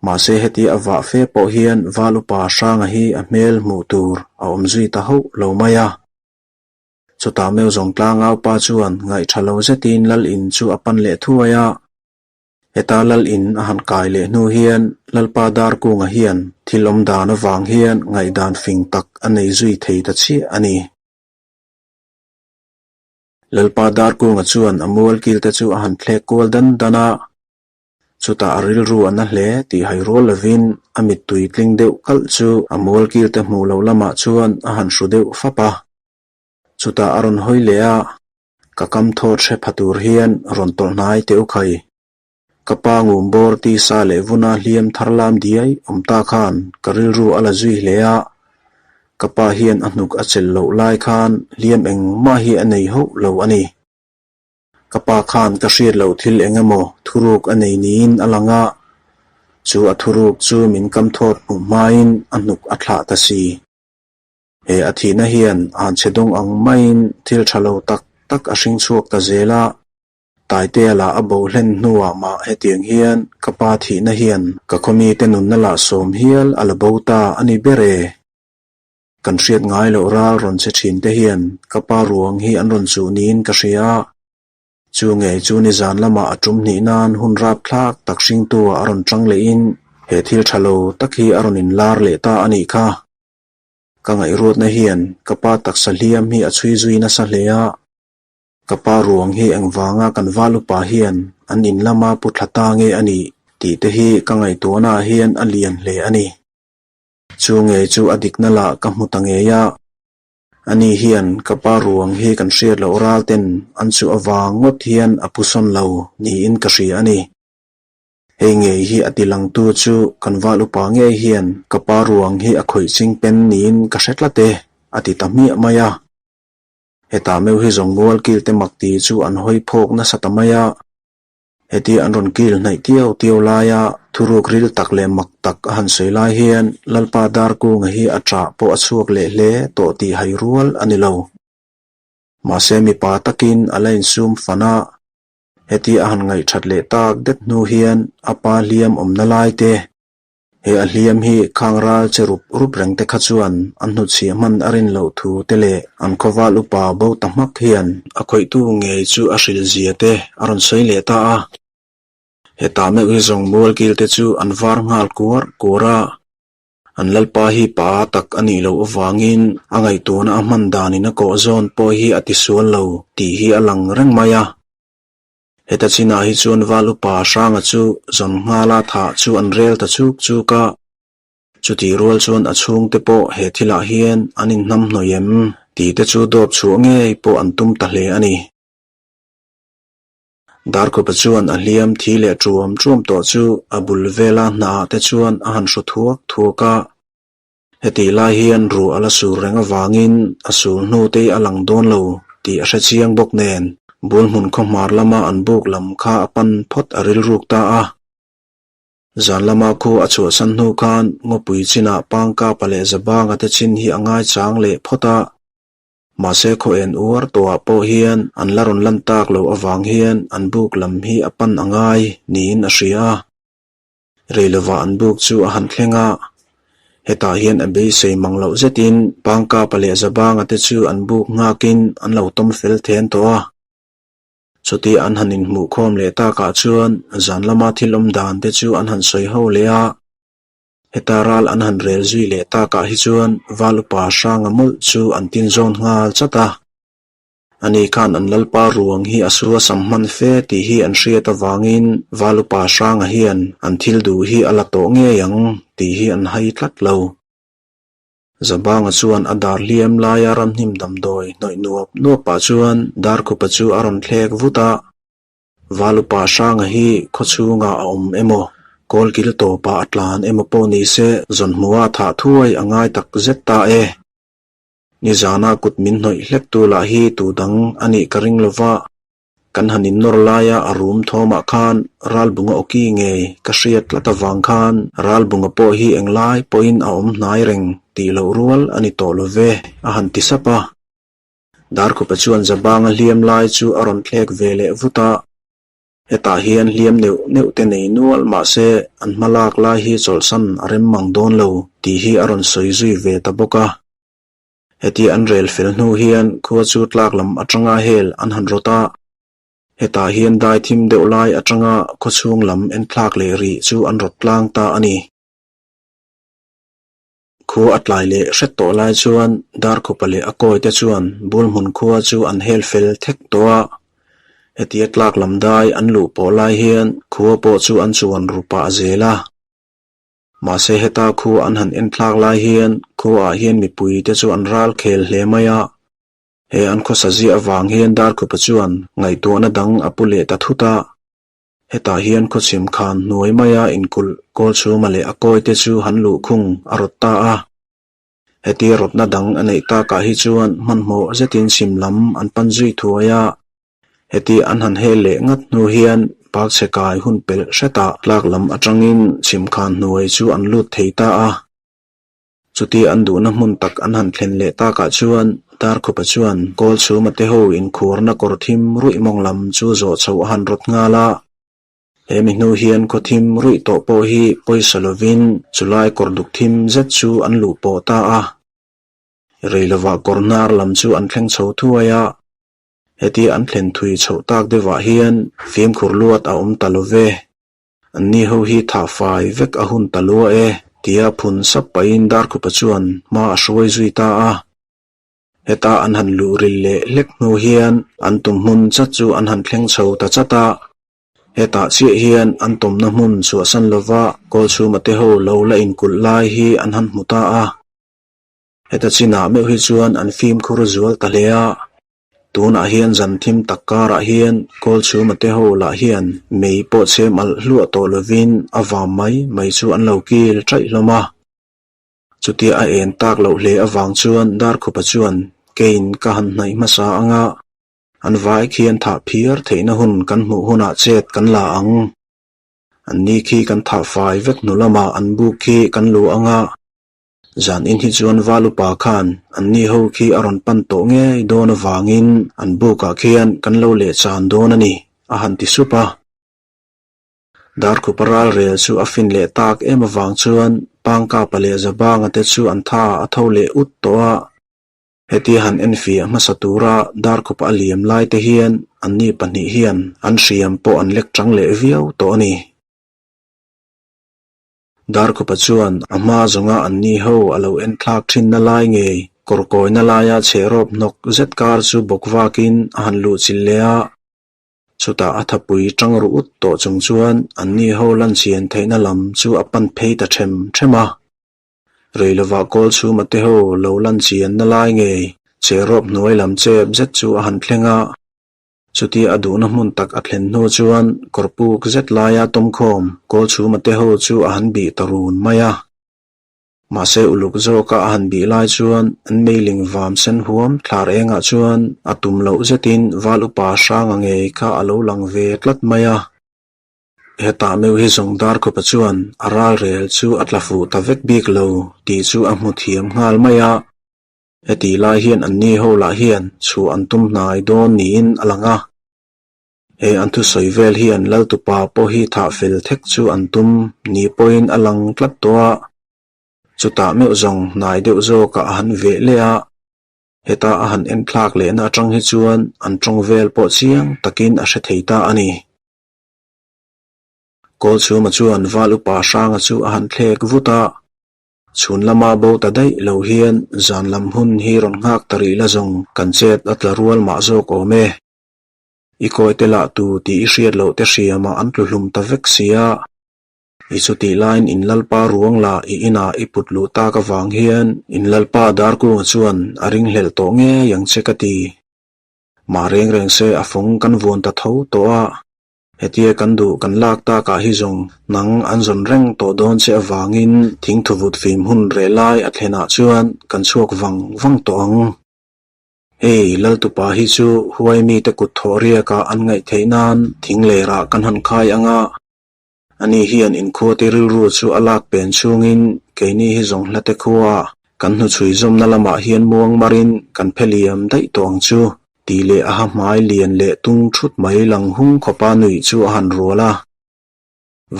Mahse heti a vah fe pawh hian Val upa Hranga hi a hmel hmuh tur a awm zui ta hauh lo mai a. Chutah meuh zawng tlangau pa chuan ngaih tha lo zetin Lal in chu a pan leh thuai a. Heta Lal in a han kai leh hnu hian Lalpa Darkunga hian thil awm dan avang hian ngaihdan fing tak a nei zui thei ta chiah a ni. Lalpa Darkunga chuan a mual kil te chu a han thlek kual dan dan a. Chutah a rilru a na hle tih hai rual lovin a mittui tling deuh kalh chu a mual kilte hmuh loh lamah chuan a han hru deuh fap a. Chutah a rawn hawi leh a, Ka kam thawt hre pha tur hian rawn tawlh hnai teh u khai. Ka pa ngum bawr tisa leh vuna hliam thar lam diai awm ta khan ka rilru a la zui hle a, ka pa hian a hnuk a chelh loh lai khan hliam engmah hi a nei hauh lo a ni. Ka pa khan ka hriat loh thil eng emaw thuruk a nei niin a lang a, chu a thuruk chu min kam thawt hmuh hmain a hnuk a thlah ta si. He a thihna hian han chhe dawng ang maiin thil tha lo tak tak a hring chhuak ta zel a, Taitea lah a bo hlen hnuah mah hetiang hian ka pa thihna hian ka khawmite nunna lah sawm hial a la bo ta a ni ber e. Kan hriat ngai loh ral rawn che thin te hian ka pa ruang hi an rawn chuh niin ka hria a. Chu ngei chu nizan lamah a tum hnih nan hun rap thlak tak hringtu ah a rawn tang leh in he thil tha lo tak hi a rawn inlar leh ta a nih kha. Ka ngaihruatna hian ka pa taksa hliam hi a chhui zui nasa hle a. Ka pa ruang hi engvanga kan val upa hian an in lama pu thla ta nge a nih tih te hi ka ngaihtuahna ah hian a lian hle a ni. Chu ngei chu a dikna lah ka hmu ta ngei a. Ani hian ka pa ruang hi kan hriat loh ral ten an chu avang ngawt hian a pu sawn lo niin ka hria a ni. Hei ngei hi a ti langtu chu kan val upa ngei hian ka pa ruang hi a khawih ching pen niin ka hre tlat e, a ti ta hmiah mai a. Hetah meuh hi zawng mual kil te mak ti chu an hawi phawk nasa ta mai a. Heti an rawn kil hnaih tiau tiau laia thuruk ril tak leh mak tak a han sawi lai hian Lalpa Darkunga hi a ṭah pawh a chhuak leh hle tawh tih hai rual a ni lo. Mahse mipa takin a la insum fan a, heti a han ngaihṭhat leh tak det hnu hian a pa hliam awmna lai te, He a hliam hi khang ral che rup rup reng te kha chuan an hnutchhiah hman a rin loh thu te leh an khawval upa bo ta hmak hian a khawihtu ngei chu a hrilh zia te a rawn sawi leh ta a. Hetah meuh hi zawng mualkil te chu an var nghal kuar kuar a, an lalpa hi pa tak a nih loh avangin a ngaihtuahna a hman danin a kawh zawn pawh hi a tisual lo tih hi a lang reng mai a. Heta chinah hi chuan Val upa Hranga chu zawn nghala thah chu an rel ta chuk chuk a. Chutih rual chuan a chhungte pawh he thilah hian an inhnamhnawih em tih te chu dawp chhuah ngei pawh an tum ta hle a ni. Darkhupa chuan a hliam thi leh ṭuam ṭuam tawh chu a bul vela hnaah te chuan a han hru thuak thuak a. Hetih lai hian ruah a la sur reng avangin a sur hnu te a lang dawn lo tih a hre chiang bawk nen Bualhmun khawhmar lama an buk lam kha a pan phawt a rilruk ta a. Zan lama khu a chhuahsan hnu khan ngawpui chinah Pangkapa leh Zabanga te chin hi a ngaichang leh phawt a. Mahse khaw en uar tawhah pawh hian an la rawn lan tak loh avang hian an buk lam hi a pan a ngai niin a hria a. Rei lovah an buk chu a han thleng a, hetah hian a beisei mang loh zetin Pangkapa leh Zabanga te chu an buk nghakin an lo tawm fel then tawh a. Chuti an han inhmuhkhawm leh takah chuan zan lama thil awm dan te chu an han sawi ho leh a. Heta ral an han rel zui leh takah hi chuan Val upa Hranga mawlh chu an tin zawn nghal chat a. Ani khan an Lalpa ruang hi a sua sam hman fe tih hi an hriat avangin Val upa Hranga hian an thil duh hi a la tawh ngei ang tih hi an hai tlat lo. Zabanga chuan a dar hliam laia ramhnim damdawi hnawih nuap nuap pah chuan Darkhupa chu a rawn thlek vut a. Valupa Hranga hi khawchhungah a awm emaw, kawlkil tawpah a tlan emaw pawh ni se zawnhmuha thah thuai a ngai tak zet ta e. Nizana kut min hnawih hlek tu lah hi tu dang a nih ka ring lova, kan han innawr laia a rum thawmah khan Ralbunga awki ngei ka hriat tlat avang khan Ralbunga pawh hi englai pawhin a awm hnai reng tih loh rual a ni tawh lo ve, a han ti sap a. Darkhupa chuan Zabanga hliam lai chu a rawn thlek ve leh vut a, hetah hian hliam neuh neuh te nei nual mah se an hma lak lai hi chawlhsan a rem mang dawn lo tih hi a rawn sawi zui ve ta bawk a. Heti an rel fel hnu hian khua chu tlak lam atanga hel an han rawt a, hetah hian dai thim deuh lai atanga khawchhung lam enthlak leh rih chu an rawt tlang ta a ni. Khua a tlai leh hret tawh lai chuan Darkhupa leh a kawite chuan Bulhmun khua chu an hel fel thek tawh a. Hetia tlak lam dai an luh pawh lai hian khua pawh chu an chuan ru pah zel a. Mahse heta khua an han en thlak lai hian khuaah hian mipui te chu an ral khel hle mai a. He an khawsa ziah avang hian Darkhupa chuan ngaihtuahna dang a pu leh ta thut a. Hetah hian khawchhim khan hnuai maia inkulh Kawlchhuma leh a kawite chu han luhkhung a rawt ta a. Hetia rawtna dang a neih takah hi chuan hmanhmawh zetin chhim lam an pan zui thuai a. Heti an han hel leh ngat hnu hian Parkchhe kai hun pelh hretah tlak lam atangin chhim khan hnuai chu an lut thei ta a. Chuti an duhna hmun tak an han thlen leh takah chuan Darkhupa chuan Kawlchhuma te ho inkhuarna kawr thim ruih mawng lam chu zawh chhoh a han rawt nghal a. He mi hnu hian khaw thim ruih tawh pawh hi pawisa lovin chulai kawr duk thim zet chu an luh pawh ta a. Rei lovah kawr hnar lam chu an thleng chho thuai a. Heti an thlen thui chhoh tak deuhah hian fimkhur luat a awm ta lo ve. Anni ho hi thah fai vek a hun ta lua e, tia phun sap pahin Darkhupa chuan hma a hruai zui ta a. Heta an han luh ril leh hlek hnu hian an tum hmun chat chu an han thleng chho ta chat a. Hetah chiah hian an tawmna hmun chhuahsan lova Kawlchhuma te ho lo la inkulh lai hi an han hmu ta a. Heta chinah meuh hi chuan an fimkhur zual ta hle a. Tunah hian zan thim tak karah hian Kawlchhuma te ho lah hian mei pawh chhem alh hluah tawh lovin a vam mai mai chu an lo kil ṭaih hlawm a. Chutia a en tak loh hle avang chuan Darkhupa chuan Kein ka han hnaih hmasa anga an vai khian thah phiar theihna hun kan hmuh hunah chet kan la ang. Anni khi kan thah fai vek hnu lamah an buk khi kan lu anga Zan in hi chuan Valupa khan anni ho khi a rawn pan tawh ngei dawn avangin an bukah khian kan lo leh chan dawn a ni, a han ti sup a. Darkhupa ralrel chu a fin leh tak em avang chuan Pangkapa leh Zabanga te chu an tha a tho leh ut tawh a. Hetia han enfiah hmasa tura Darkhupa a liam lai te hian anni pahnih hian an hriam pawh an lek chang leh viau tawh a ni. Darkhupa chuan a hma zawnga anni ho a lo en thlak thinna lai ngei kawrkawina laia chhehrawp hnawk zet kar chu bawk vakin a han luh chilh leh a. Chutah a thapui tang ru ut tawh chung chuan anni ho lan chian theihna lam chu a pan phei ta them them a. Rei lovah Kawlchhuma te ho lo lan chianna lai ngei Cherawp hnuai lam chep zet chu a han thleng a. Chutia a duhna hmun tak a thlen hnu chuan kawr puk zet laia tawmkhawm Kawlchhuma te ho chu a han bih ta run mai a. Mahse uluk zawka a han bih lai chuan an meiling vam sen huam thlar engah chuan a tum loh zetin Val Upa Hranga ngei kha a lo lang ve tlat mai a. Hetah meuh hi zawng Darkhupa chuan a ralrel chu a tla fuh ta vek bik lo tih chu a hmu thiam nghal mai a. Hetih lai hian anni ho lah hian chhuah an tum hnai dawn niin a lang a. He an thusawi vel hian Laltupa pawh hi thah fel thek chu an tum ni pawhin a lang tlat tawh a. Chutah meuh zawng hnai deuh zawkah a han veh leh a. Heta a han enthlak lehna atang hi chuan an tawng vel pawh chiang takin a hre thei ta a ni. Kawlchhuma chuan Val Upa Hranga chu a han thlek vut a. Chhun lama bo ta daih lo hian zan lam hun hi rawn nghak ta rih la zawng kan chet a tla rual mah zawk awm e. I kawi te lah tu tih i hriat loh te hriamah an tlu hlum ta vek si a. I chutih laiin in Lalpa ruang lah i inah i put luh tak avang hian in Lalpa Darkunga chuan a ringhlelh tawh ngei ang che ka ti. Mah reng reng se a fawng kan vuan ta tho tawh a. Hetia kan duh kan lak takah hi zawng nang an zawn reng tawh dawn che avangin thingthuvut fim hun reh lai a thlenah chuan kan chhuak vang vang tawh ang. Hei, Laltupa hi chu huai mite kut thawh riaka an ngaih theih nan thing lerah kan han khai ang a. Ani hian inkhuate rilru chu a lak pen chhungin keini hi zawng hlate khua kan hnuchhui zawmna lamah hian muang marin kan phe liam daih tawh ang chu tih leh a ha hmai lian leh tung thut mai lang hung khawpa nuih chu a han rual a.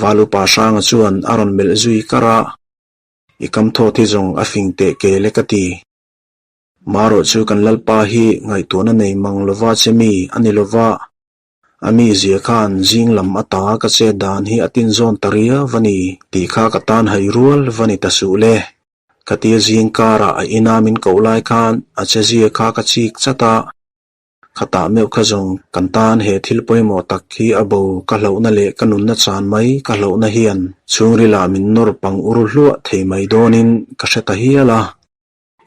Valupa Hranga chuan a rawn melh zui kar a, I kam thawt hi zawng a fing teh kel e ka ti. Marawh chu kan Lalpa hi ngaihtuahna nei mang lova che mi a ni lova, a mi zia khan zing lam ata ka chet dan hi a tinzawn ta riau va ni tih kha ka tan hai rual va ni ta suh le. Khatia zing karah a ina min koh lai khan a che zia kha ka chik chat a, khatah meuh kha zawng kan tan he thil pawimawh tak hi a bo ka hlauhna leh ka nunna chan mai ka hlauhna hian chhungrilah min nawr pang ur hluah thei mai dawnin ka hre ta hial a.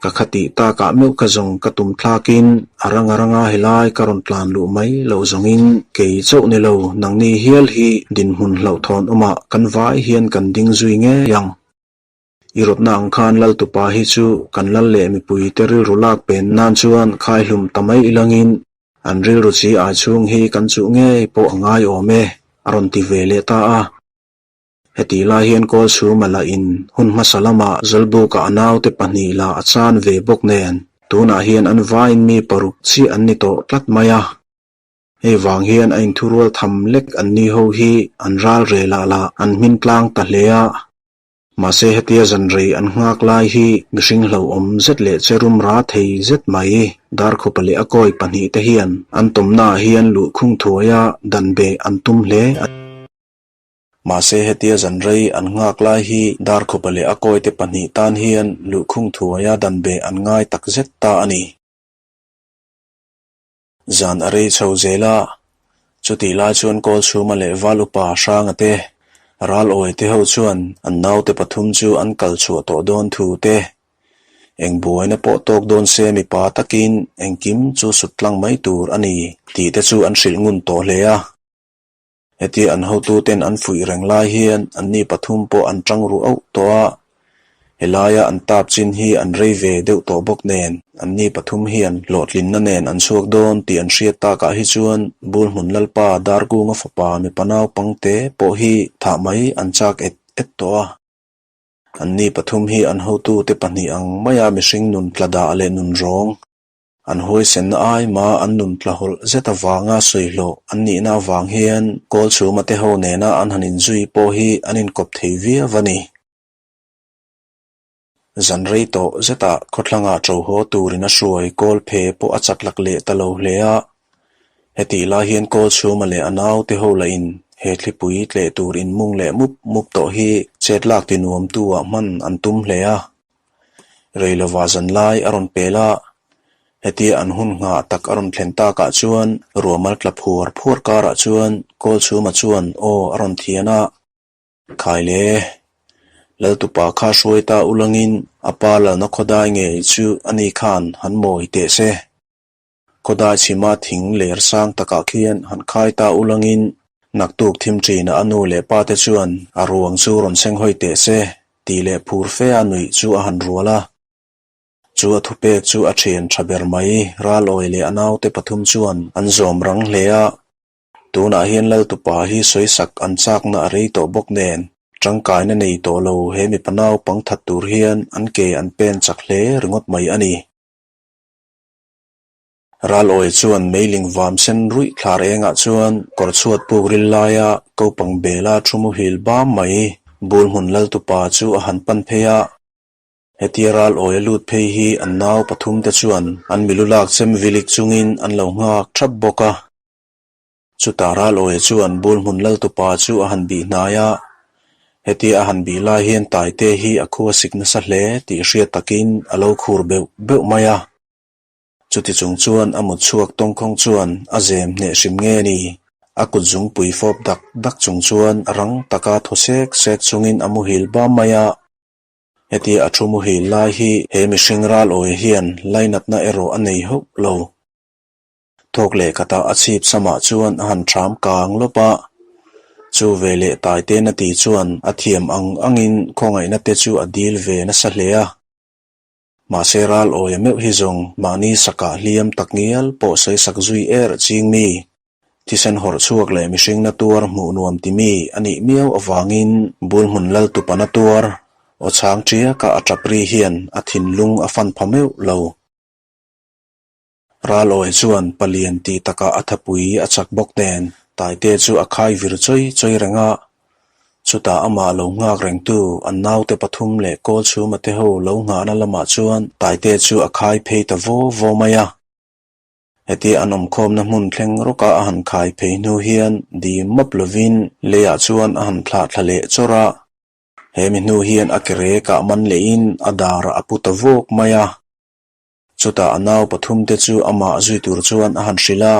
Ka khatih takah meuh ka zawng ka tum thlakin a ranga ranga helai ka rawn tlan luh mai loh zawngin kei chauh ni lo nangni hial hi dinhmun hlauhthawn awmah kan vai hian kan ding zui ngei ang. I rawtna ang khan Laltupa hi chu kan lal leh mipuite rilru lak pen nan chuan khaihlum ta mai ilangin an rilru chi ai chhung hi kan chuh ngei pawh a ngai awm e, a rawn ti ve leh ta a. Hetih lai hian Kawlchhuma lah in hun hmasa lamah Zawlbuka a naute pahnih lah a chan ve bawk nen tunah hian an vaiin mi paruk chiah an ni tawh tlat mai a. Hei vang hian a inthurual tham lek an ni ho hi an ral relah lah an hmin tlang ta hle a. Mahse hetia zanrei an nghak lai hi mihring hlauhawm zet leh cherum ra thei zet mai Darkhupa leh a kawi pahnihte hian an tawmnaah hian luhkhung thuaia dan beh an tum hle a. Mahse hetia zanrei an nghak lai hi Darkhupa leh a kawite pahnih tan hian luhkhung thuaia dan beh an ngai tak zet ta a ni. Zan a rei chho zel a, chutih lai chuan Kawlchhuma leh Val Upa Hranga te, Ral Awi te ho chuan an naute pathum chu an kal chhuah tawh dawn thu te, eng buaina pawh tawk dawn se mipa takin engkim chu sut tlang mai tur a ni tih te chu an hrilh ngun tawh hle a. Hetia an hotuten an fuih reng lai hian anni pathum pawh an tang ru auh tawh a, helaia an tap chin hi an rei ve deuh tawh bawk nen anni pathum hian hlawhtlinna nen an chhuak dawn tih an hriat takah hi chuan Bulhmun Lalpa Darkunga fapa mipa naupangte pawh hi thah mai an chak et et tawh a. Anni pathum hi an hotute pahnih ang maia mihring nun tla dah leh nun rawng An huaisenna ai ma an nun tlahawlh zet avanga sawihlawh an nihna avang hian Kawlchhuma te ho nena an han inzui pawh hi an inkawp thei viau a ni. Zan rei tawh zetah khawthlangah ṭo haw turin a hruai kawl phe pawh a chat lak leh ta lo hle a. Hetih lai hian Kawlchhuma leh a naute ho lahin he thlipui tleh tur inmung leh mup mup tawh hi chet lak tinuamtu ah hman an tum hle a. Rei lova zan lai a rawn pel a, hetia an hun nghah tak a rawn thlen takah chuan ruahmal tla phuar phuar karah chuan Kawlchhuma chuan aw a rawn thian a, Khai le, Laltupa kha hruai ta ulangin a pa lalna khawdai ngei chu ani khan han mawi teh se. Khawdai chhima thing ler sang takah khian han khai ta ulangin naktuk thim ṭina a nu leh pa te chuan a ruang chu rawn seng hawi teh se tih leh phur fe a nuih chu a han rual a. Chu a thupek chu a ṭhian ṭha ber mai, Ralawi leh a naute pathum chuan an zawm rang hle a. Tunah hian Laltupa hi sawisak an chakna a rei tawh bawk nen, tangkaina nei tawh lo he mipa naupang that tur hian an ke an pen chak hle ringawt mai a ni. Ralawi chuan meiling vam sen ruih thlar engah chuan kawr chhuat puk ril laia kopang bela thu muhil bam mai bul hmun Laltupa chu a han pan phei a. Hetia ral awi a lut phei hi an nau pathum te chuan an milu lak chem vilik chungin an lo nghak thap bawk a. Chutah ral awia chuan bul hmun laltupa chu a han bih hnai a, hetia a han bih lai hian Taite hi a khu a sik nasa hle tih hriat takin a lo khur beuh beuh mai a. Chuti chung chuan a mut chhuak tawngkhawng chuan a zem hneh hrim nge ni? A kut zungpui fawp dak dak chung chuan rang taka thaw sek sek chungin a muhil bam mai a. Hetia a thu muhil lai hi he mihring ral awi hian lainatna erawh a nei hauh lo. Thawk leh khatah a chhip samah chuan a han ṭham kang lawp a, chu ve leh Taitena ti chuan a thiam ang angin khawngaihna te chu a dil ve nasa hle a. Mahse ral awia meuh hi zawng mahni sakah hliam tak ngial pawh sawi sak zui er ching mi, thisen hawrh chhuak leh mihringna tuar hmuh nuam ti mi a nih miau avangin bul hmun lal tupana tuar aw chhang ṭiaka a ṭap ri hian a thinlung a fan pha meuh lo. Ral awi chuan palian tih takah a thapui a chak bawk nen Taite chu a khai vir chawi chawi reng a. Chutah amah lo nghak rengtu an naute pathum leh kawl chhuma te ho lo nghahna lamah chuan Taite chu a khai phei ta vaw vaw mai a. Hetia an awmkhawmna hmun thleng rawka a han khai phei hnu hian dim mawp lovin leiah chuan a han thlah thla leh chawrh a. He mi hnu hian a ke rekah man lehin a darah a pu ta vawk mai a. Chutah a nau pathumte chu amah zui tur chuan a han hrilh a.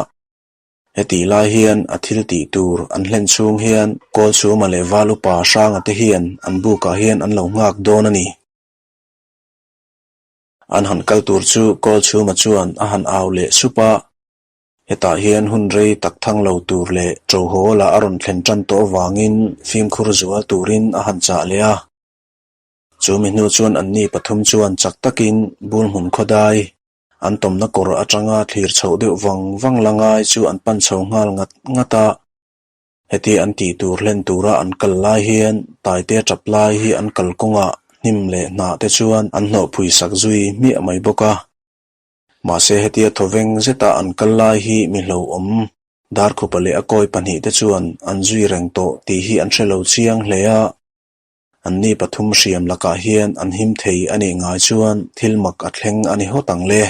Hetih lai hian a thil tih tur an hlen chhung hian Kawlchhuma leh Val upa Hranga te hian an bukah hian an lo nghak dawn a ni. An han kal tur chu Kawlchhuma chuan a han au leh sup a. Hetah hian hun rei tak thang lo tur leh ṭo haw lah a rawn thlen ṭan tawh avangin fimkhur zual turin a han chah leh a. Chu mi hnu chuan anni pathum chuan chak takin bul hmun khawdai an tawmna kawr atanga thlir chhoh deuh vang vang la ngai chu an pan chho nghal ngat ngat a. Hetia an tih tur hlen tura an kal lai hian Taite tap lai hi an kal kawngah hnim leh hnah te chuan an hnawhphui sak zui hmiah mai bawk a. Mahse hetia thawveng zeta an kal lai hi mi hlauhawm Darkhupa leh a kawi pahnihte chuan an zui reng tawh tih hi an hre lo chiang hle a. Anni pathum hriam lakah hian an him thei a nih ngai chuan thil mak a thleng a ni hawt ang le.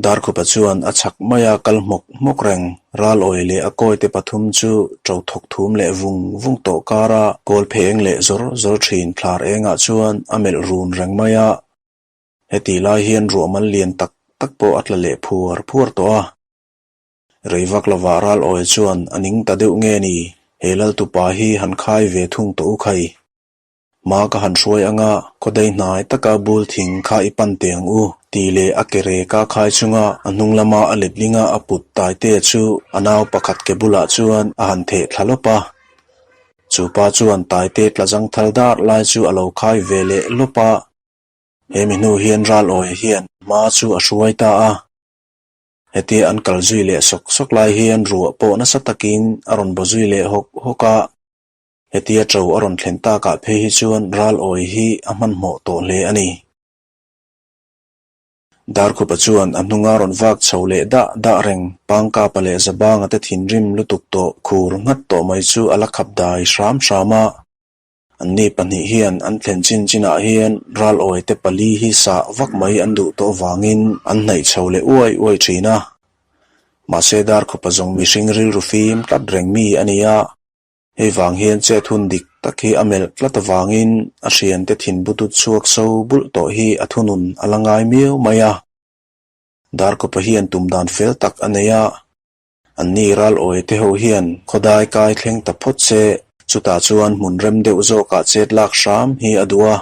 Darkhupa chuan a chhak maia kal hmawk hmawk reng ral awi leh a kawite pathum chu ṭo thawk thum leh vung vung tawh kara kawl pheng leh zawr zawr ṭhin thlar engah chuan a melh run reng mai a. Hetih lai hian ruahman lian tak tak pawh a tla leh phuar phuar tawh a. Rei vak lovah ral awi chuan a ning ta deuh nge ni, he Laltupa hi han khai ve thung tawh u khai. Hma ka han hruai anga khawdai hnai taka bul thing kha i pan teh ang u, tih leh a ke reka khai chunga a hnung lama a letlinga a put taite chu a nau pakhat ke bulah chuan a han theh thla lawp a. Chu pa chuan taite tla zang thal dar lai chu a lo khai ve leh lawp a. He mi hnu hian ral awi hian hma chu a hruai ta a. Hetia an kal zui leh sawk sawk lai hian ruah pawh nasa takin a rawn baw zui leh hawk hawk a. Hetia ṭo a rawn thlen takah phei hi chuan ral awi hi a hmanhmawh tawh hle a ni. Darkhupa chuan a hnunga rawn vak chho leh dah dah reng Pangkapa leh Zabanga te thinrim lutuk tawh khur nghat tawh mai chu a la khap dai hram hram a. Anni pahnih hian an thlen chin chinah hian ral awi te pali hi sah vak mai an duh tawh avangin an hnaih chho leh uai uai thin a. Mahse Darkhupa zawng mihring rilru fim tlat reng mi a ni a. Hei vang hian chet hun dik tak hi a melh tlat avangin a hriante thin butut chhuak so bulh tawh hi a thunun a la ngai miau mai a. Darkhupa hian tum dan fel tak a nei a. Anni ral awi te ho hian khawdai kai thleng ta phawt se. Chutah chuan hmun rem deuh zawkah chet lak hram hi a duh a.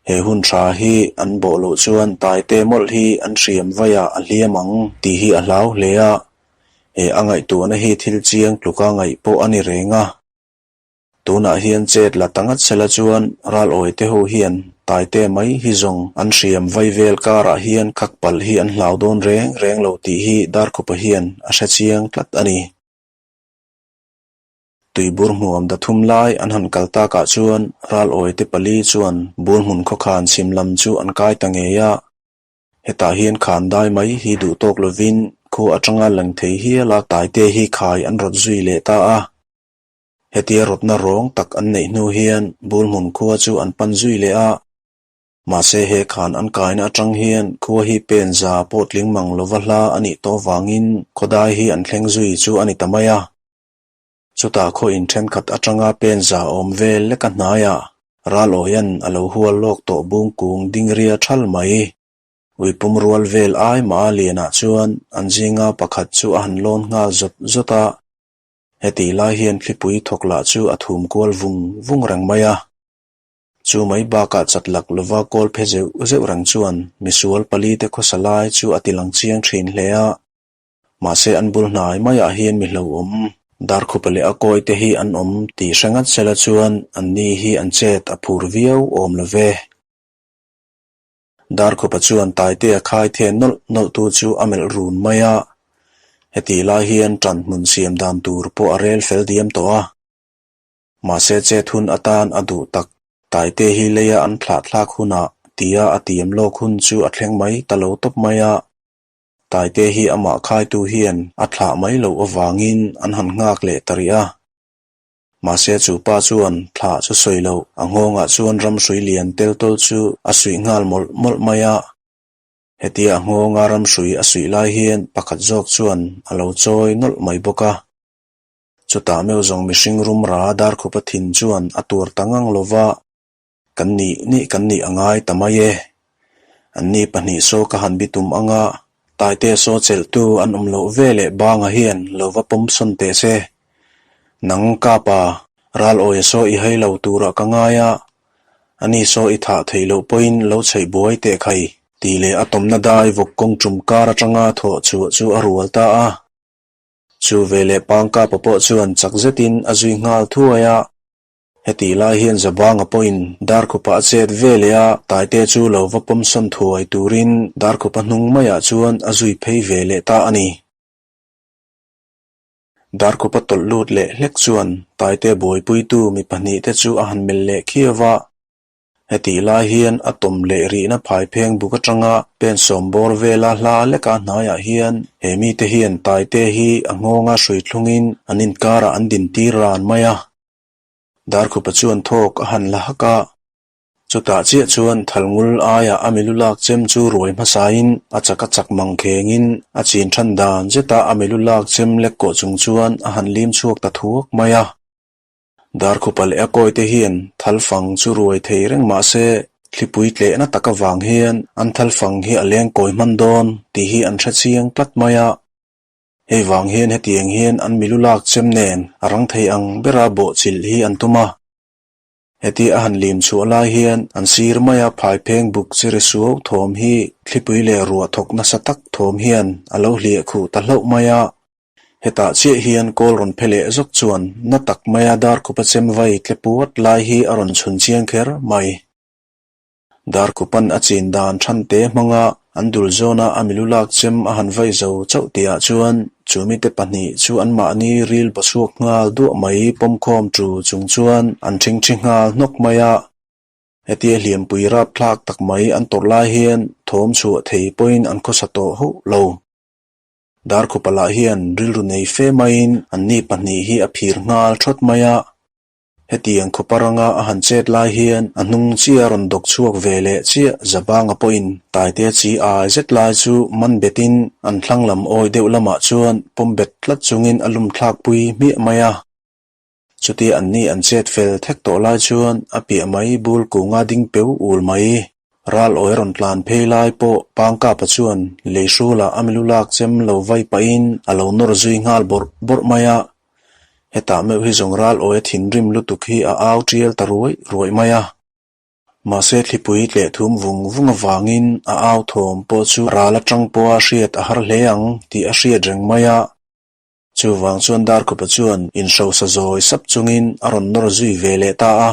He hun tha hi an bawh loh chuan Taite mawlh hi an hriam vaiah a hliam ang tih hi a hlau hle a. He a ngaihtuahna hi thil chiang tluka ngaih pawh a ni reng a. Tunah hian chet la ta ngat sela chuan ral awi te ho hian Taite mai hi zawng an hriam vai vel karah hian khak palh hi an hlau dawn reng reng lo tih hi Darkhupa hian a hre chiang tlat a ni. Tuibur hmuam da thum lai an han kal takah chuan ral awi te pali chuan bur hmun khawkhan chhim lam chu an kai ta ngei a. Hetah hian khan dai mai hi duh tawk lovin khua atanga lang thei hial a Taite hi khai an rawt zui leh ta a. Hetia rawtna rawng tak an neih hnu hian bul hmun khua chu an pan zui leh a. Mahse he khan an kaina atang hian khua hi pen za pawh tling mang lova hla a nih tawh vangin khawdai hi an thleng zui chu a ni ta mai a. Chutah khaw in thenkhat atanga pen za awm vel leka hnaiah ral awian a lo hual lawk tawh bung kung ding ria thal mai. Ui pum rual vel ai mah a lianah chuan an zinga pakhat chu a han lawn nghal zawt zawt a. Hetih lai hian thlipui thawk lah chu a thum kual vung vung reng mai a. Chu mai bakah chat lak lova kawl phe zeuh zeuh reng chuan misual pali te khawsa lai chu a ti lang chiang thin hle a. Mahse an bul hnai maiah hian mi hlauhawm Darkhupa leh a kawi te hi an awm tih hre ngat sela chuan anni hi an chet a phur viau awm lo ve. Darkhupa chuan Taitea khai then nawlh nawlh tu chu a melh run mai a. Hetih lai hian tan hmun siam dan tur pawh a rel fel diam tawh a. Mahse chet hun atan a duh tak Taite hi leia an thlah thlak hunah tia a tiam lawk hun chu a thleng mai ta lo tawp mai a. Taite hi amah khaitu hian a thlah mai loh avangin an han nghak leh ta rih a. Mahse chu pa chuan thlah chu sawi loh, a nghawngah chuan ramhrui lian tel tawl chu a suih nghal mawlh mawlh mai a. Hetia a nghawnga ramhrui a suih lai hian pakhat zawk chuan a lo chawi nawlh mai bawk a. Chutah meuh zawng mihring rum ra Darkhupa thin chuan a tuar ta ngang lo va, Kan nih nih kan nih a ngai ta mai e. An ni pahnih saw ka han bitum anga Taite saw chelhtu an awm loh ve leh banga hian lo va pawm sawn teh se. Nang kapa, ral awia saw i hai lo turah ka ngai a, ani saw i thah theih loh pawhin lo chheih buai teh khai tih leh a tawmna dai vawk kawng tum kar atanga thawh chhuah chu a rual ta a. Chu veleh Pangkapa pawh chuan chak zetin a zui nghal thuai a. Hetih lai hian Zabanga pawhin Darkhupa a chet ve leh a, Taite chu lo va pawm sawn thuai turin Darkhupa hnung maiah chuan a zui phei ve leh ta a ni. Darkhupa tawlh lut leh hlek chuan Taite buaipuitu mi pahnihte chu a han melh leh khiau a. Hetih lai hian a tawm leh rihna phaipheng buk atanga pen sawm bawr vela hla leka hnaiah hian he mite hian Taite hi a nghawnga hrui thlungin an inkarah an dintir ran mai a. Darkhupa chuan thawk a han la hak a, chutah chiah chuan Thalngul aiah a milu lak chem chu ruai hmasain a chak a chak mang khengin a chin than dan zeta a milu lak chem lek kawh chung chuan a han lim chhuak ta thuak mai a. Darkhupa leh a kawite hian thalfang chu ruai thei reng mah se thlipui tlehna tak avang hian an thalfang hi a leng kawi hman dawn tih hi an hre chiang tlat mai a. Hei vang hian hetiang hian an milu lak chem nen a rang thei ang bera bawhchilh hi an tum a. Heti a han lim chhuah lai hian an sir maia phaipheng buk chi ri suau thawm hi thlipui leh ruah thawk nasa tak thawm hian a lo hliah khuh ta hlauh mai a. Hetah chiah hian kawl rawn phe leh zawk chuan na tak maia Darkhupa chem vai tle puat lai hi a rawn chhun chiang kher mai. Darkhupan a chin dan than te hmanga an dul zawna a milu lak chem a han vaih zo chauh tihah chuan chu mite pahnih chu anmahni ril baw chhuak nghal duah mai pawmkhawm tu chung chuan an thingthi nghal hnawk mai a. Hetia hliampui rapthlak tak mai an tawrh lai hian thawm chhuah thei pawhin an khawsa tawh hauh lo. Darkhupa lah hian rilru nei fe maiin anni pahnih hi a phir nghal thawt mai a. Hetiang khawpa ranga a han chet lai hian a hnung chiah a rawn dawk chhuak ve leh chiah Zabanga pawhin Taite chi ai zet lai chu man betin an thlang lam awi deuh lamah chuan pawm bet tlat chungin a lum thlak pui hmiah mai a. Chutia anni an chet fel thek tawh lai chuan a piah mai bul kunga ding peu ul mai. Ral awi rawn tlan phei lai pawh Pangkapa chuan lei hrulah a milu lak chem lo vai pahin a lo nawr zui nghal bawrh bawrh mai a. Hetah meuh hi zawng ral awia thinrim lutuk hi a au tial ta ruai ruai mai a. Mahse thlipui tleh thum vung vung avangin a au thawm pawh chu ral atang pawha hriat a har hle ang tih a hriat reng mai a. Chuvang chuan Darkhupa chuan inhrosa zawi sap chungin a rawn nawr zui ve leh ta a.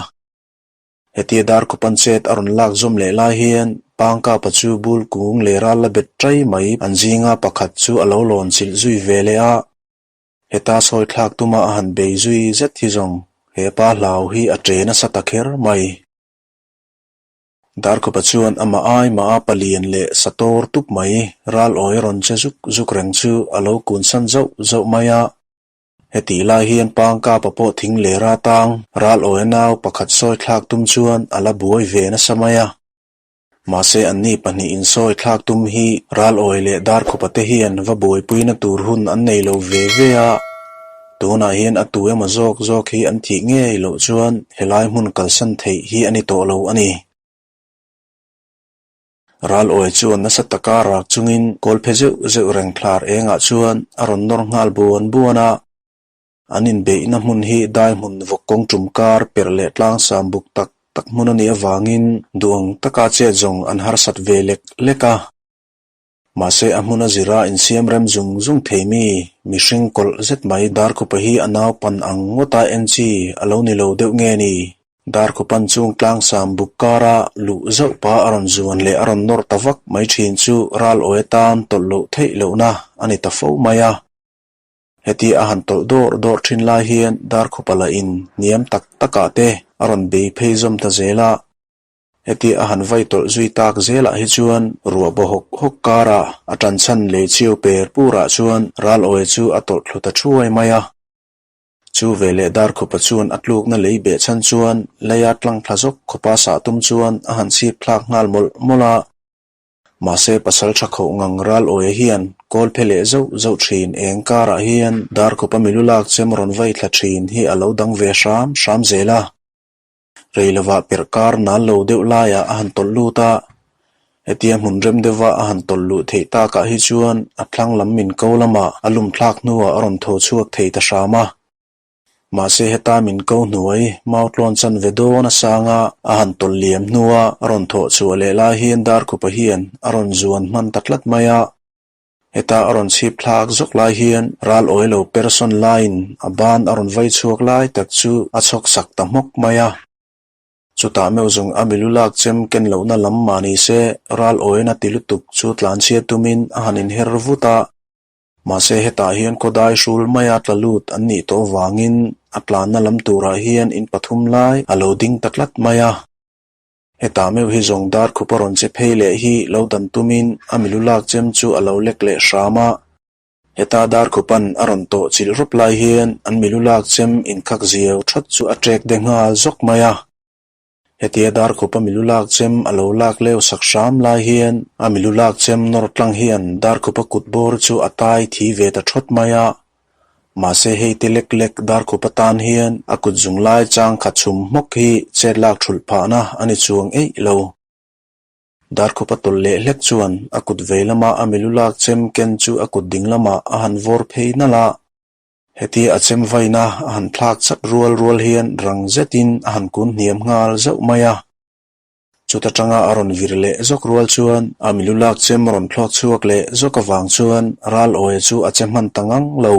Hetia Darkhupan chet a rawn lak zawm leh lai hian Pangkapa chu bul kung leh ral la bet tai mai an zinga pakhat chu a lo lawn chilh zui ve leh a. Heta sawi thlak tuma a han bei zui zet hi zawng he pa hlau hi a ṭe nasa ta kher mai. Darkhupa chuan amah ai mah a palian leh sa tawr tup mai ral awi rawn che zuk zuk reng chu a lo kun san zauh zauh mai a. Hetih lai hian Pangkapa pawh thing lera tang ral awi nau pakhat sawi thlak tum chuan a la buai ve nasa mai a. Mahse anni pahnihin insawi thlak tum hi ral awi leh Darkhupa te hian va buaipuina tur hun an nei lo ve ve a. Tunah hian a tu emaw zawk zawk hi an thih ngei loh chuan helai hmun kalsan theih hi a ni tawh lo a ni. Ral awi chuan nasa taka rak chungin kawl phe zeuh zeuh reng thlar engah chuan a rawn nawr nghal buan buan a. An inbeihna hmun hi dai hmun vawk kawng tum kar perh leh tlang sam buk tak tak hmun a nih avangin duang taka chet zawng an harsat ve lek lek a. Mahse a hmun a zira insiam rem zung zung thei mi, mihring kawlh zet mai Darkhupa hi a naupan ang ngawta en chi a lo ni lo deuh nge ni? Darkhupan chung tlang sam buk kara luh zauh pa a rawn zuan leh a rawn nawr ta vak mai thin chu ral awi atan tawlh loh theih lohna a ni ta fo mai a. Heti a han tawlh dawrh dawrh thin lai hian Darkhupa lah in hniam tak takah te a rawn bei phei zawm ta zel a. Heti a han vai tawlh zui tak zelah hi chuan ruah baw hawk hawk karah a tan chhan lei chiu per purah chuan ral awi chu a tawlh thlu ta thuai mai a. Chu veleh Darkhupa chuan a tlukna lei beh chhan chuan leia tlang thla zawk khawpa sah tum chuan a han chhip thlak nghal mawlh mawlh a. Mahse pasal tha khoh ngang ral awia hian kawl phe leh zauh zauh thin eng karah hian Darkhupa milu lak chem rawn vai thla thin hi a lo dang ve hram hram zel a. Rei lovah perh kar nal lo deuh laiah a han tawlh lut a, hetia hmun rem deuhva a han tawlh luh theih takah hi chuan a thlang lam min ko lamah a lum thlak hnuah a rawn tho chhuak thei ta hram a. Mahse heta min ko hnuai mau tlawn chan ve dawn a sanga a han tawlh liam hnua a rawn thawh chhuah leh lai hian Darkhupa hian a rawn zuan hman ta tlat mai a. Heta a rawn chhip thlak zawk lai hian ral awi lo person laiin a ban a rawn vai chhuak lai tak chu a chhawk sak ta hmawk mai a. Chutah meuh zawng a milu lak chem ken lohna lam mah ni se ral awina ti lutuk chu tlanchhia tumin a han inher vut a. Mahse hetah hian khawdai hrul maia tla lut an nih tawh vangin a tlanna lam turah hian in pathum lai a lo ding ta tlat mai a. Hetah meuh hi zawng dar khup a rawn che phei leh hi lo dan tumin a milu lak chem chu a lo lek leh hram a. Heta dar khupan a rawn tawh chilh rawp lai hian an milu lak chem inkhak ziau that chu a ṭek de nghal zawk mai a. Hetia dar khup a milu lak chem a lo lak leu sak hram lai hian a milu lak chem nawr tlang hian dar khupa kut bawr chu a tai thi ve ta thawt mai a. Mahse hei ti lek lek Darkhup atan hian a kut zung lai chang khat chhum hmawk hi chet lak thulh phahna a ni chuang eih lo. Darkhup a tawlh leh hlek chuan a kut vei lama a milu lak chem ken chu a kut ding lamah a han vawr phei nalh a. Hetia a chem vaina a han thlak chat rual rual hian rang zetin a han kun hniam nghal zauh mai a. Chuta tanga a rawn vir leh zawk rual chuan a milu lak chem rawn thlawk chhuak leh zawk avang chuan ral awia chu a che hman ta ngang lo.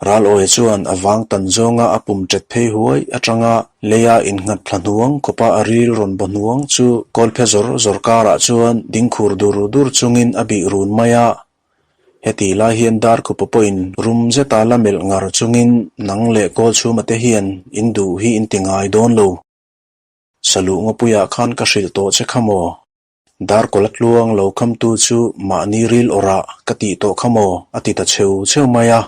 Ral awia chuan a vang tan zawnga a pum ṭet phei huai atanga leia innghat thla hnuang khawpa a ril rawn baw hnuang chu kawlphe zawr zawr karah chuan ding khur dur dur chungin a bih run mai a. Heti lai hian Darkhupa pawhin rum zeta la melh ngar chungin nang leh Kawlchhuma te hian in duh hi in ti ngai dawn lo. Saluh Ngapuiah khan ka hrilh tawh che kha maw? Darkawla tluang lo khamtu chu mahni ril awrah ka tih tawh kha maw? a ti ta cheu cheu mai a.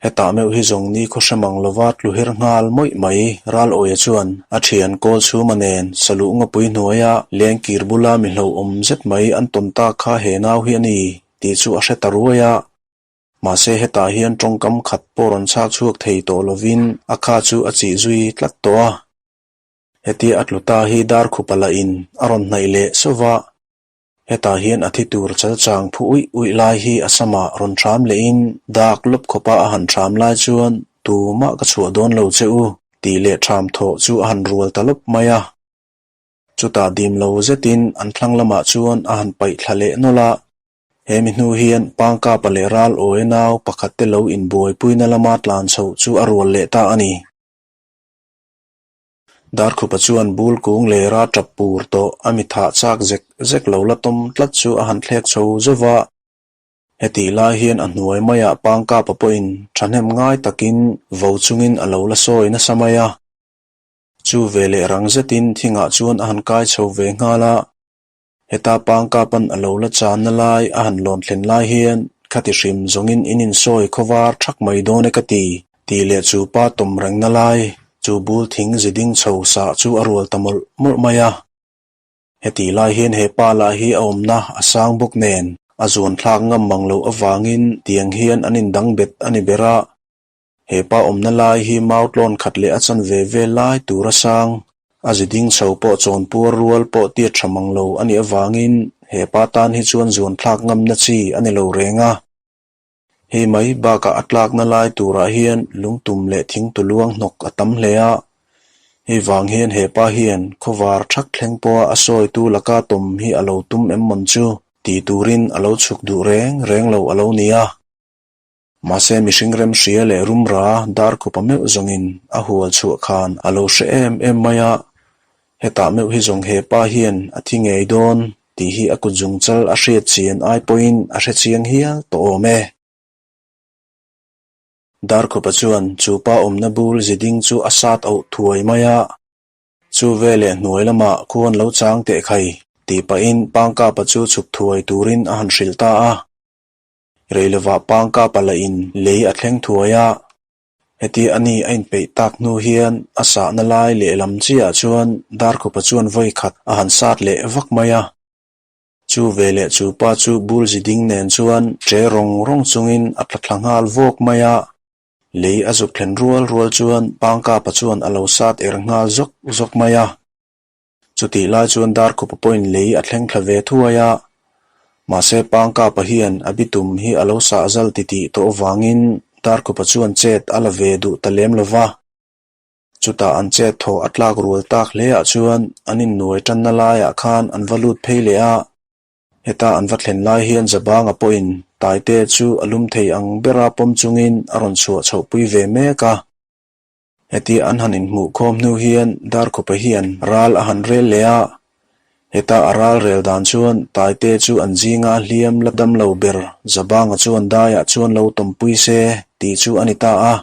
Hetah meuh hi zawng ni khaw hre mang lova tlu her nghal mawih mai Ralawia chuan a thian kawl chhuma nen Saluh Ngapui hnuaia lengkir bula mi hlauhawm zet mai an tawn tak kha he nau hi a ni tih chu a hre ta ruai a. Mahse hetah hian tawngkam khat pawh rawn chhak chhuak thei tawh lovin a kha chu a chih zui tlat tawh a. Hetia a tlu ta hi Darkhupa lah in a rawn hnaih leh sauh va, hetah hian a thi tur chal chang phu uih uih lai hi a samah rawn thram lehin dak lawp khawpa a han thram lai chuan Tumah ka chhuah dawn lo che u, tih leh ṭham thawh chu a han rual ta lawp mai a. Chutah dim lo zetin an thlang lamah chuan a han paih thla leh nawlh a. He mi hnu hian Pangkapa leh Ral Awi nau pakhat te lo inbuaipuina lama tlan chhoh chu a rual leh ta a ni. Darkhupa chuan bul kung lera tap pur tawh a mi thah chak zek zek lo la tawm tlat chu a han thlek chho zauh va. Hetih lai hian a hnuai maiah Pangkapa pawhin thahnem ngai takin vo chungin a lo la sawi nasa mai a. Chu veleh rang zetin thingah chuan a han kai chho ve nghal a. Heta Pangkapan a lo la channa lai a han lawn thlen lai hian khati hrim zawngin in insawi khawvar thak mai dawn e ka ti, tih leh chu pa tawm rengna lai chu bul thing zi ding chho sah chu a rual ta mawlh mawlh mai a. Hetih lai hian he pa lah hi a awmna a sang bawk nen a zuan thlak ngam mang loh avangin tiang hian an indang bet a ni ber a. He pa awmna lai hi mau tlawn khat leh a chan ve ve lai tur a sang, a zi ding chho pawh chawn puar rual pawh tiat tha mang lo a nih avangin he pa tan hi chuan zuan thlak ngamna chi a ni lo reng a. Hei mai bakah a tlakna lai turah hian lungtum leh thingtu luang hnawk a tam hle a, hei vang hian he pa hian khawvar thak thleng pawha a sawitu laka tawm hi a lo tum em mawn chu ti turin a lo chhuk duh reng reng lo a lo ni a. Mahse mihring remhria leh rumra darkhupa meuh zawngin a hual chhuah khan a lo hre em em mai a, hetah meuh hi zawng he pa hian a thi ngei dawn tih hi a kut zungchal a hriat chian ai pawhin a hre chiang hial tawh awm e. Darkhupa chuan chu pa awmna bul ziding chu a sat auh thuai mai a, chu veleh hnuai lamah khuan lo chang teh khai tih pahin Pangkapa chu chhuk thuai turin a han hrilh ta a. Reilovah Pangkapa lahin lei a thleng thuai a, heti a ni a inpeih tak hnu hian a sahna lai lehlam chiah chuan Darkhupa chuan vawi khat a han sat leh vak mai a. Chu veleh chu pa chu Bulzi ding nen chuan ṭe rawng rawng chungin a tla thla nghal vawk mai a, lei a zuk thlen rual rual chuan Pangkapa chuan a lo sat er nghal zawk zawk mai a. Chutih lai chuan Darkhupa pawhin lei a thleng thla ve thuai a, mahse Pangkapa hian a bitum hi a lo sah zal titih tawh avangin Darkhupa chuan chet a la ve duh ta lem lo va. Chutah an chet thaw a tlak rual tak hle ah chuan an innuai tanna laiah khan an va lut phei leh a, heta an va thlen lai hian Zabanga pawhin Taite chu a lum thei ang bera pawm chungin a rawn chhuah chhohpui ve mek a. Heti an han inhmuh khawm hnu hian Darkhupa hian ral a han rel leh a, heta a ral rel dan chuan Taite chu an zinga hliam la dam lo ber Zabanga chuan daiah chuan lo tawmpui se tih chu a ni ta a.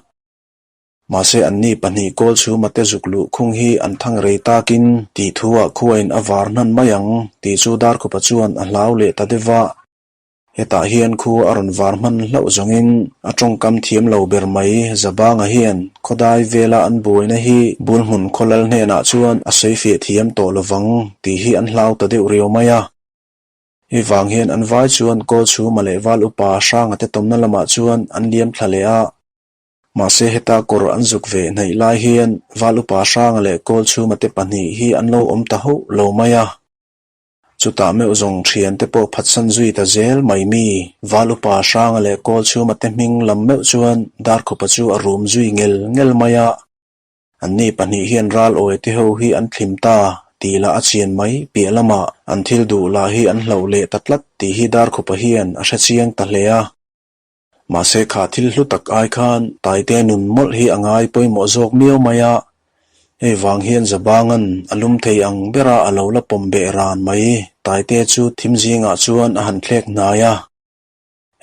Mahse anni pahnih Kawlchhuma te zuk luh khung hi an thang rei takin tih thuah khuain a var hnan mai ang tih chu Darkhupa chuan a hlau leh ta deuh va. Hetah hian khu a rawn var hman hlauh zawngin a tawngkam thiam lo ber mai Zabanga hian khawdai vela an buaina hi Bulhmun khawlal hnenah chuan a sawifiah thiam tawh lovang tih hi an hlau ta deuh riau mai a. Hei vang hian an vai chuan Kawlchhuma leh Val Upa Hranga te tawmna lamah chuan an liam thla leh a. Mahse heta kawr an zuk ve hnaih lai hian Val Upa Hranga leh Kawlchhuma te pahnih hi an lo awm ta hauh lo mai a. Chutah meuh zawng thiante pawh phatsan zui ta zel mai mi. Val upa Hranga leh Kawlchhuma te hming lam meuh chuan Darkhupa chu a rum zui ngel ngel mai a. Anni pahnih hian ral awi te ho hi an thlim ta tih lah a chian mai piah lamah an thil duh lah hi an hlauh leh ta tlat tih hi Darkhupa hian a hre chiang ta hle a. Mahse kha thil hlu tak ai khan Taite nun mawlh hi a ngai pawimawh zawk miau mai a, hei vang hian Zabangan a lum thei ang bera a lo la pawm beh ran mai. Taite chu thim zingah chuan a han thlek hnai a,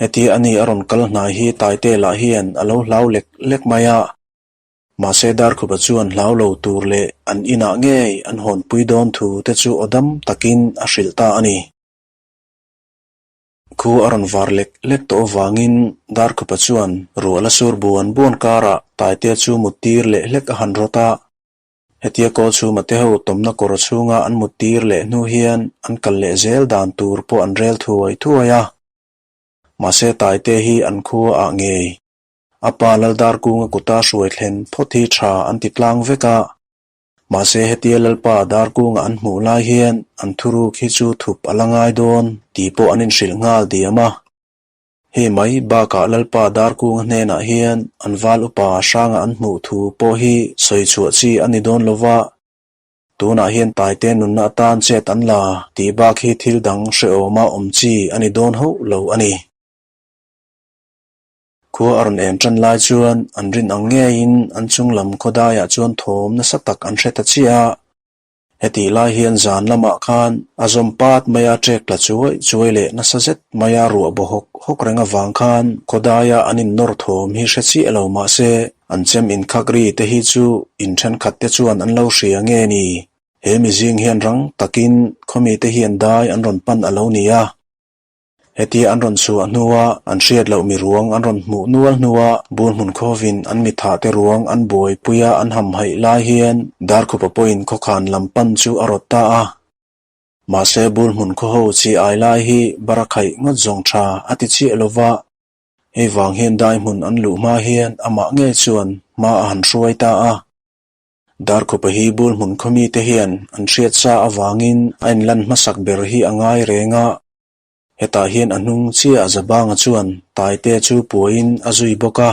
hetia ani a rawn kal hnai hi Taite lah hian a lo hlau lek lek mai a, mahse Darkhupa chuan hlau lo tur leh an inah ngei an hawnpui dawn thu te chu aw dam takin a hrilh ta a ni. Khu a rawn var lek lek tawh avangin Darkhupa chuan ruah la sur buan buan karah Taitea chu mut tir leh hlek a han rawt a. Hetia Kawlchhuma te ho tawmna kawr chhunga an mut tir leh hnu hian an kal leh zel dan tur pawh an rel thuai thuai a. Mahse Taitea hi an khua ah ngei. A pa Laldarkunga kuta hruai thlen phawt hi tha an ti tlang vek a. Mahse hetia Lalpa Darkunga an hmuh lai hian an thuruk hi chu thup a la ngai dawn tih pawh an inhrilh nghal diam a. Hei mai bakah Lalpa Darkunga hnenah hian an val upa hranga an hmuh thu pawh hi sawi chhuah chi a ni dawn lo va, tunah hian Taite nunna atan chet an la tih bak hi thil dang hrehawma awm chi a ni dawn hauh lo a ni. Khua a rawn en tan lai chuan an rin ang ngeiin an chung lam khawdaiah chuan thawm nasa tak an hre ta chiah a. Hetih lai hian zan lamah khan a zawm pat maia ṭek tla chuai chuai leh nasa zet maia ruah baw hawk hawk reng avang khan khawdaia an innawr thawm hi hre chiah lo mah se an chem inkhak ri te hi chu in thenkhat te chuan an lo hria nge ni? He mizing hian rang takin khawmite hian dai an rawn pan a lo ni a. Hetia an rawn chhuah hnua an hriat loh mi ruang an rawn hmuh nual hnua bur hmun khawvin an mi thah te ruang an buaipuia an hamhaih lai hian Darkhupa pawhin khawkhan lam pan chu a rawt ta a. Mahse bur hmun khaw ho chi ai lai hi barakhaih ngawt zawng tha a ti chiah lo va, hei vang hian dai hmun an luh hma hian amah ngei chuan hma a han hruai ta a. Darkhupa hi bur hmun khaw mite hian an hriat sa avangin a inlan hmasak ber hi a ngai reng a. Hetah hian a hnung chiah Zabanga chuan Taite chu puaiin a zui bawk a.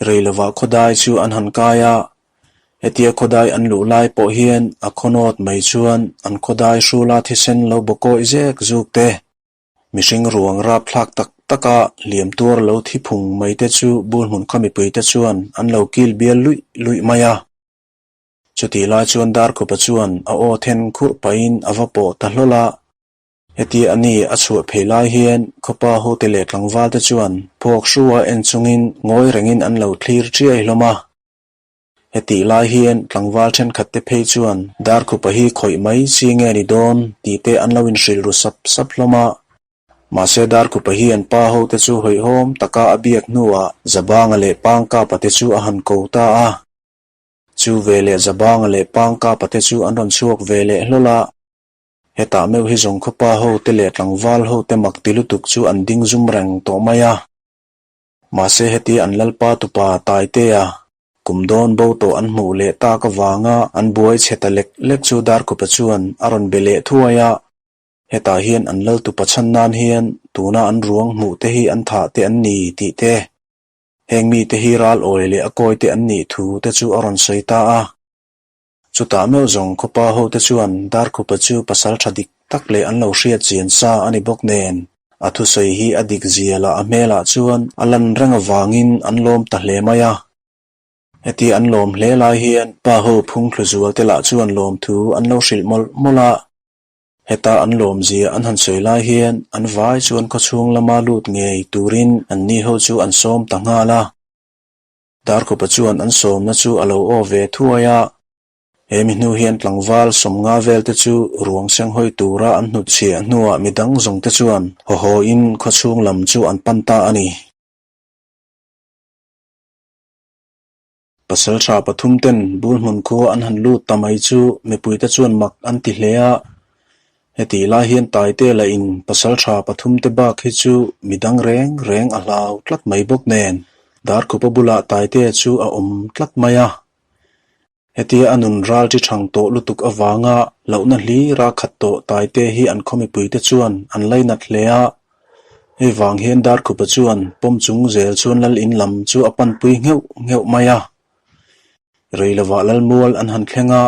Rei lovah khawdai chu an han kai a, hetia khawdai an luh lai pawh hian a khawnawt mai chuan an khawdai hrula thisen lo bawkawih zek zuk te, mihring ruang rapthlak tak taka hliam tuar lo thi phung mai te chu Bulhmun khaw mipuite chuan an lo kil bial luih luih mai a. Chutih lai chuan Darkhupa chuan a aw then khurh pahin a va pawh ta hlawl a. Hetia a ni a chhuah phei lai hian khawpa hote leh tlangval te chuan phawk hrua en chungin ngawi rengin an lo thlir chiai hlawm a. Hetih lai hian tlangval thenkhat te phei chuan Darkhupa hi khawih mai chi nge ni dawn tih te an lo inhrilh ru sap sap hlawm a. Mahse Darkhupa hi an pa hote chu hawihhawm taka a biak hnuah Zabanga leh Pangkapa te chu a han ko ta a. Chu veleh Zabanga leh Pangkapa te chu an rawn chhuak ve leh hlawl a. Hetah meuh hi zawng khawpa ho te leh tlangval ho te mak ti lutuk chu an ding zum reng tawh mai a. Mahse heti an lalpa tupa Taitea kum dawn bo tawh an hmuh leh tak avanga an buai chhe ta lek lek chu Darkhupa chuan a rawn be leh thuai a. Hetah hian an lal tupa chhan nan hian tuna an ruang hmuh te hi an thah te an ni tih te, heng mite hi ral awi leh a kawi te an nih thu te chu a rawn sawi ta a. Chutah meuh zawng khawpa hote chuan Darkhupa chu pasal tha dik tak leh an lo hriat chian sa a ni bawk nen, a thusawi hi a dik zia lah a hmelah chuan a lan reng avangin an lawm ta hle mai a. Hetia an lawm hle lai hian pa ho phungthlu zual te lah chuan lawmthu an lo hrilh mawlh mawlh a. Heta an lawm zia an han sawi lai hian an vai chuan khawchhung lama lut ngei turin anni ho chu an sawm ta nghal a. Darkhupa chuan an sawmna chu a lo aw ve thuai a, he mi hnu hian tlangval sawmnga vel te chu ruang senghawi tura an hnutchhiah hnuah midang zawng te chuan hawhawin khawchhung lam chu an pan ta a ni. Pasalṭha pathum ten Bulhmun khua an han lut ta mai chu mipuite chuan mak an ti hle a, hetih lai hian Taite lahin pasalṭha pathum te bak hi chu midang reng reng a hlau tlat mai bawk nen Darkhupa bulah Taite chu a awm tlat mai a. Hetia a nun ral chi thang tawh lutuk avanga lohna hlir a khat tawh Taite hi an khaw mipuite chuan an lainat hle a. Hei vang hian Darkhupa chuan pawm chung zel chuan lal in lam chu a panpui ngheuh ngheuh mai a. Rei lovah Lalmual an han thleng a.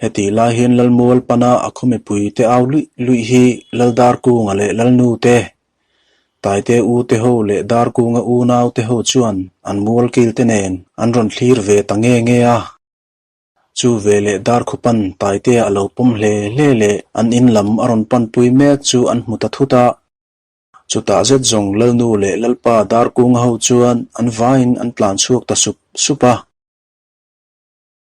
Hetih lai hian Lalmual pana a khaw mipuite au luih luih hi Lal Darkunga leh Lalnu te, Taite u te ho leh Darkunga unau te ho chuan an mual kil te nen an rawn thlir ve ta nge nge a. Chu ve leh Darkhupan Taitea a lo pawm hle hle leh an in lam a rawn panpui mek chu an hmu ta thut a. Chutah zet zawng Lalnu leh Lalpa Darkunga ho chuan an vaiin an tlan chhuak ta sup sup a.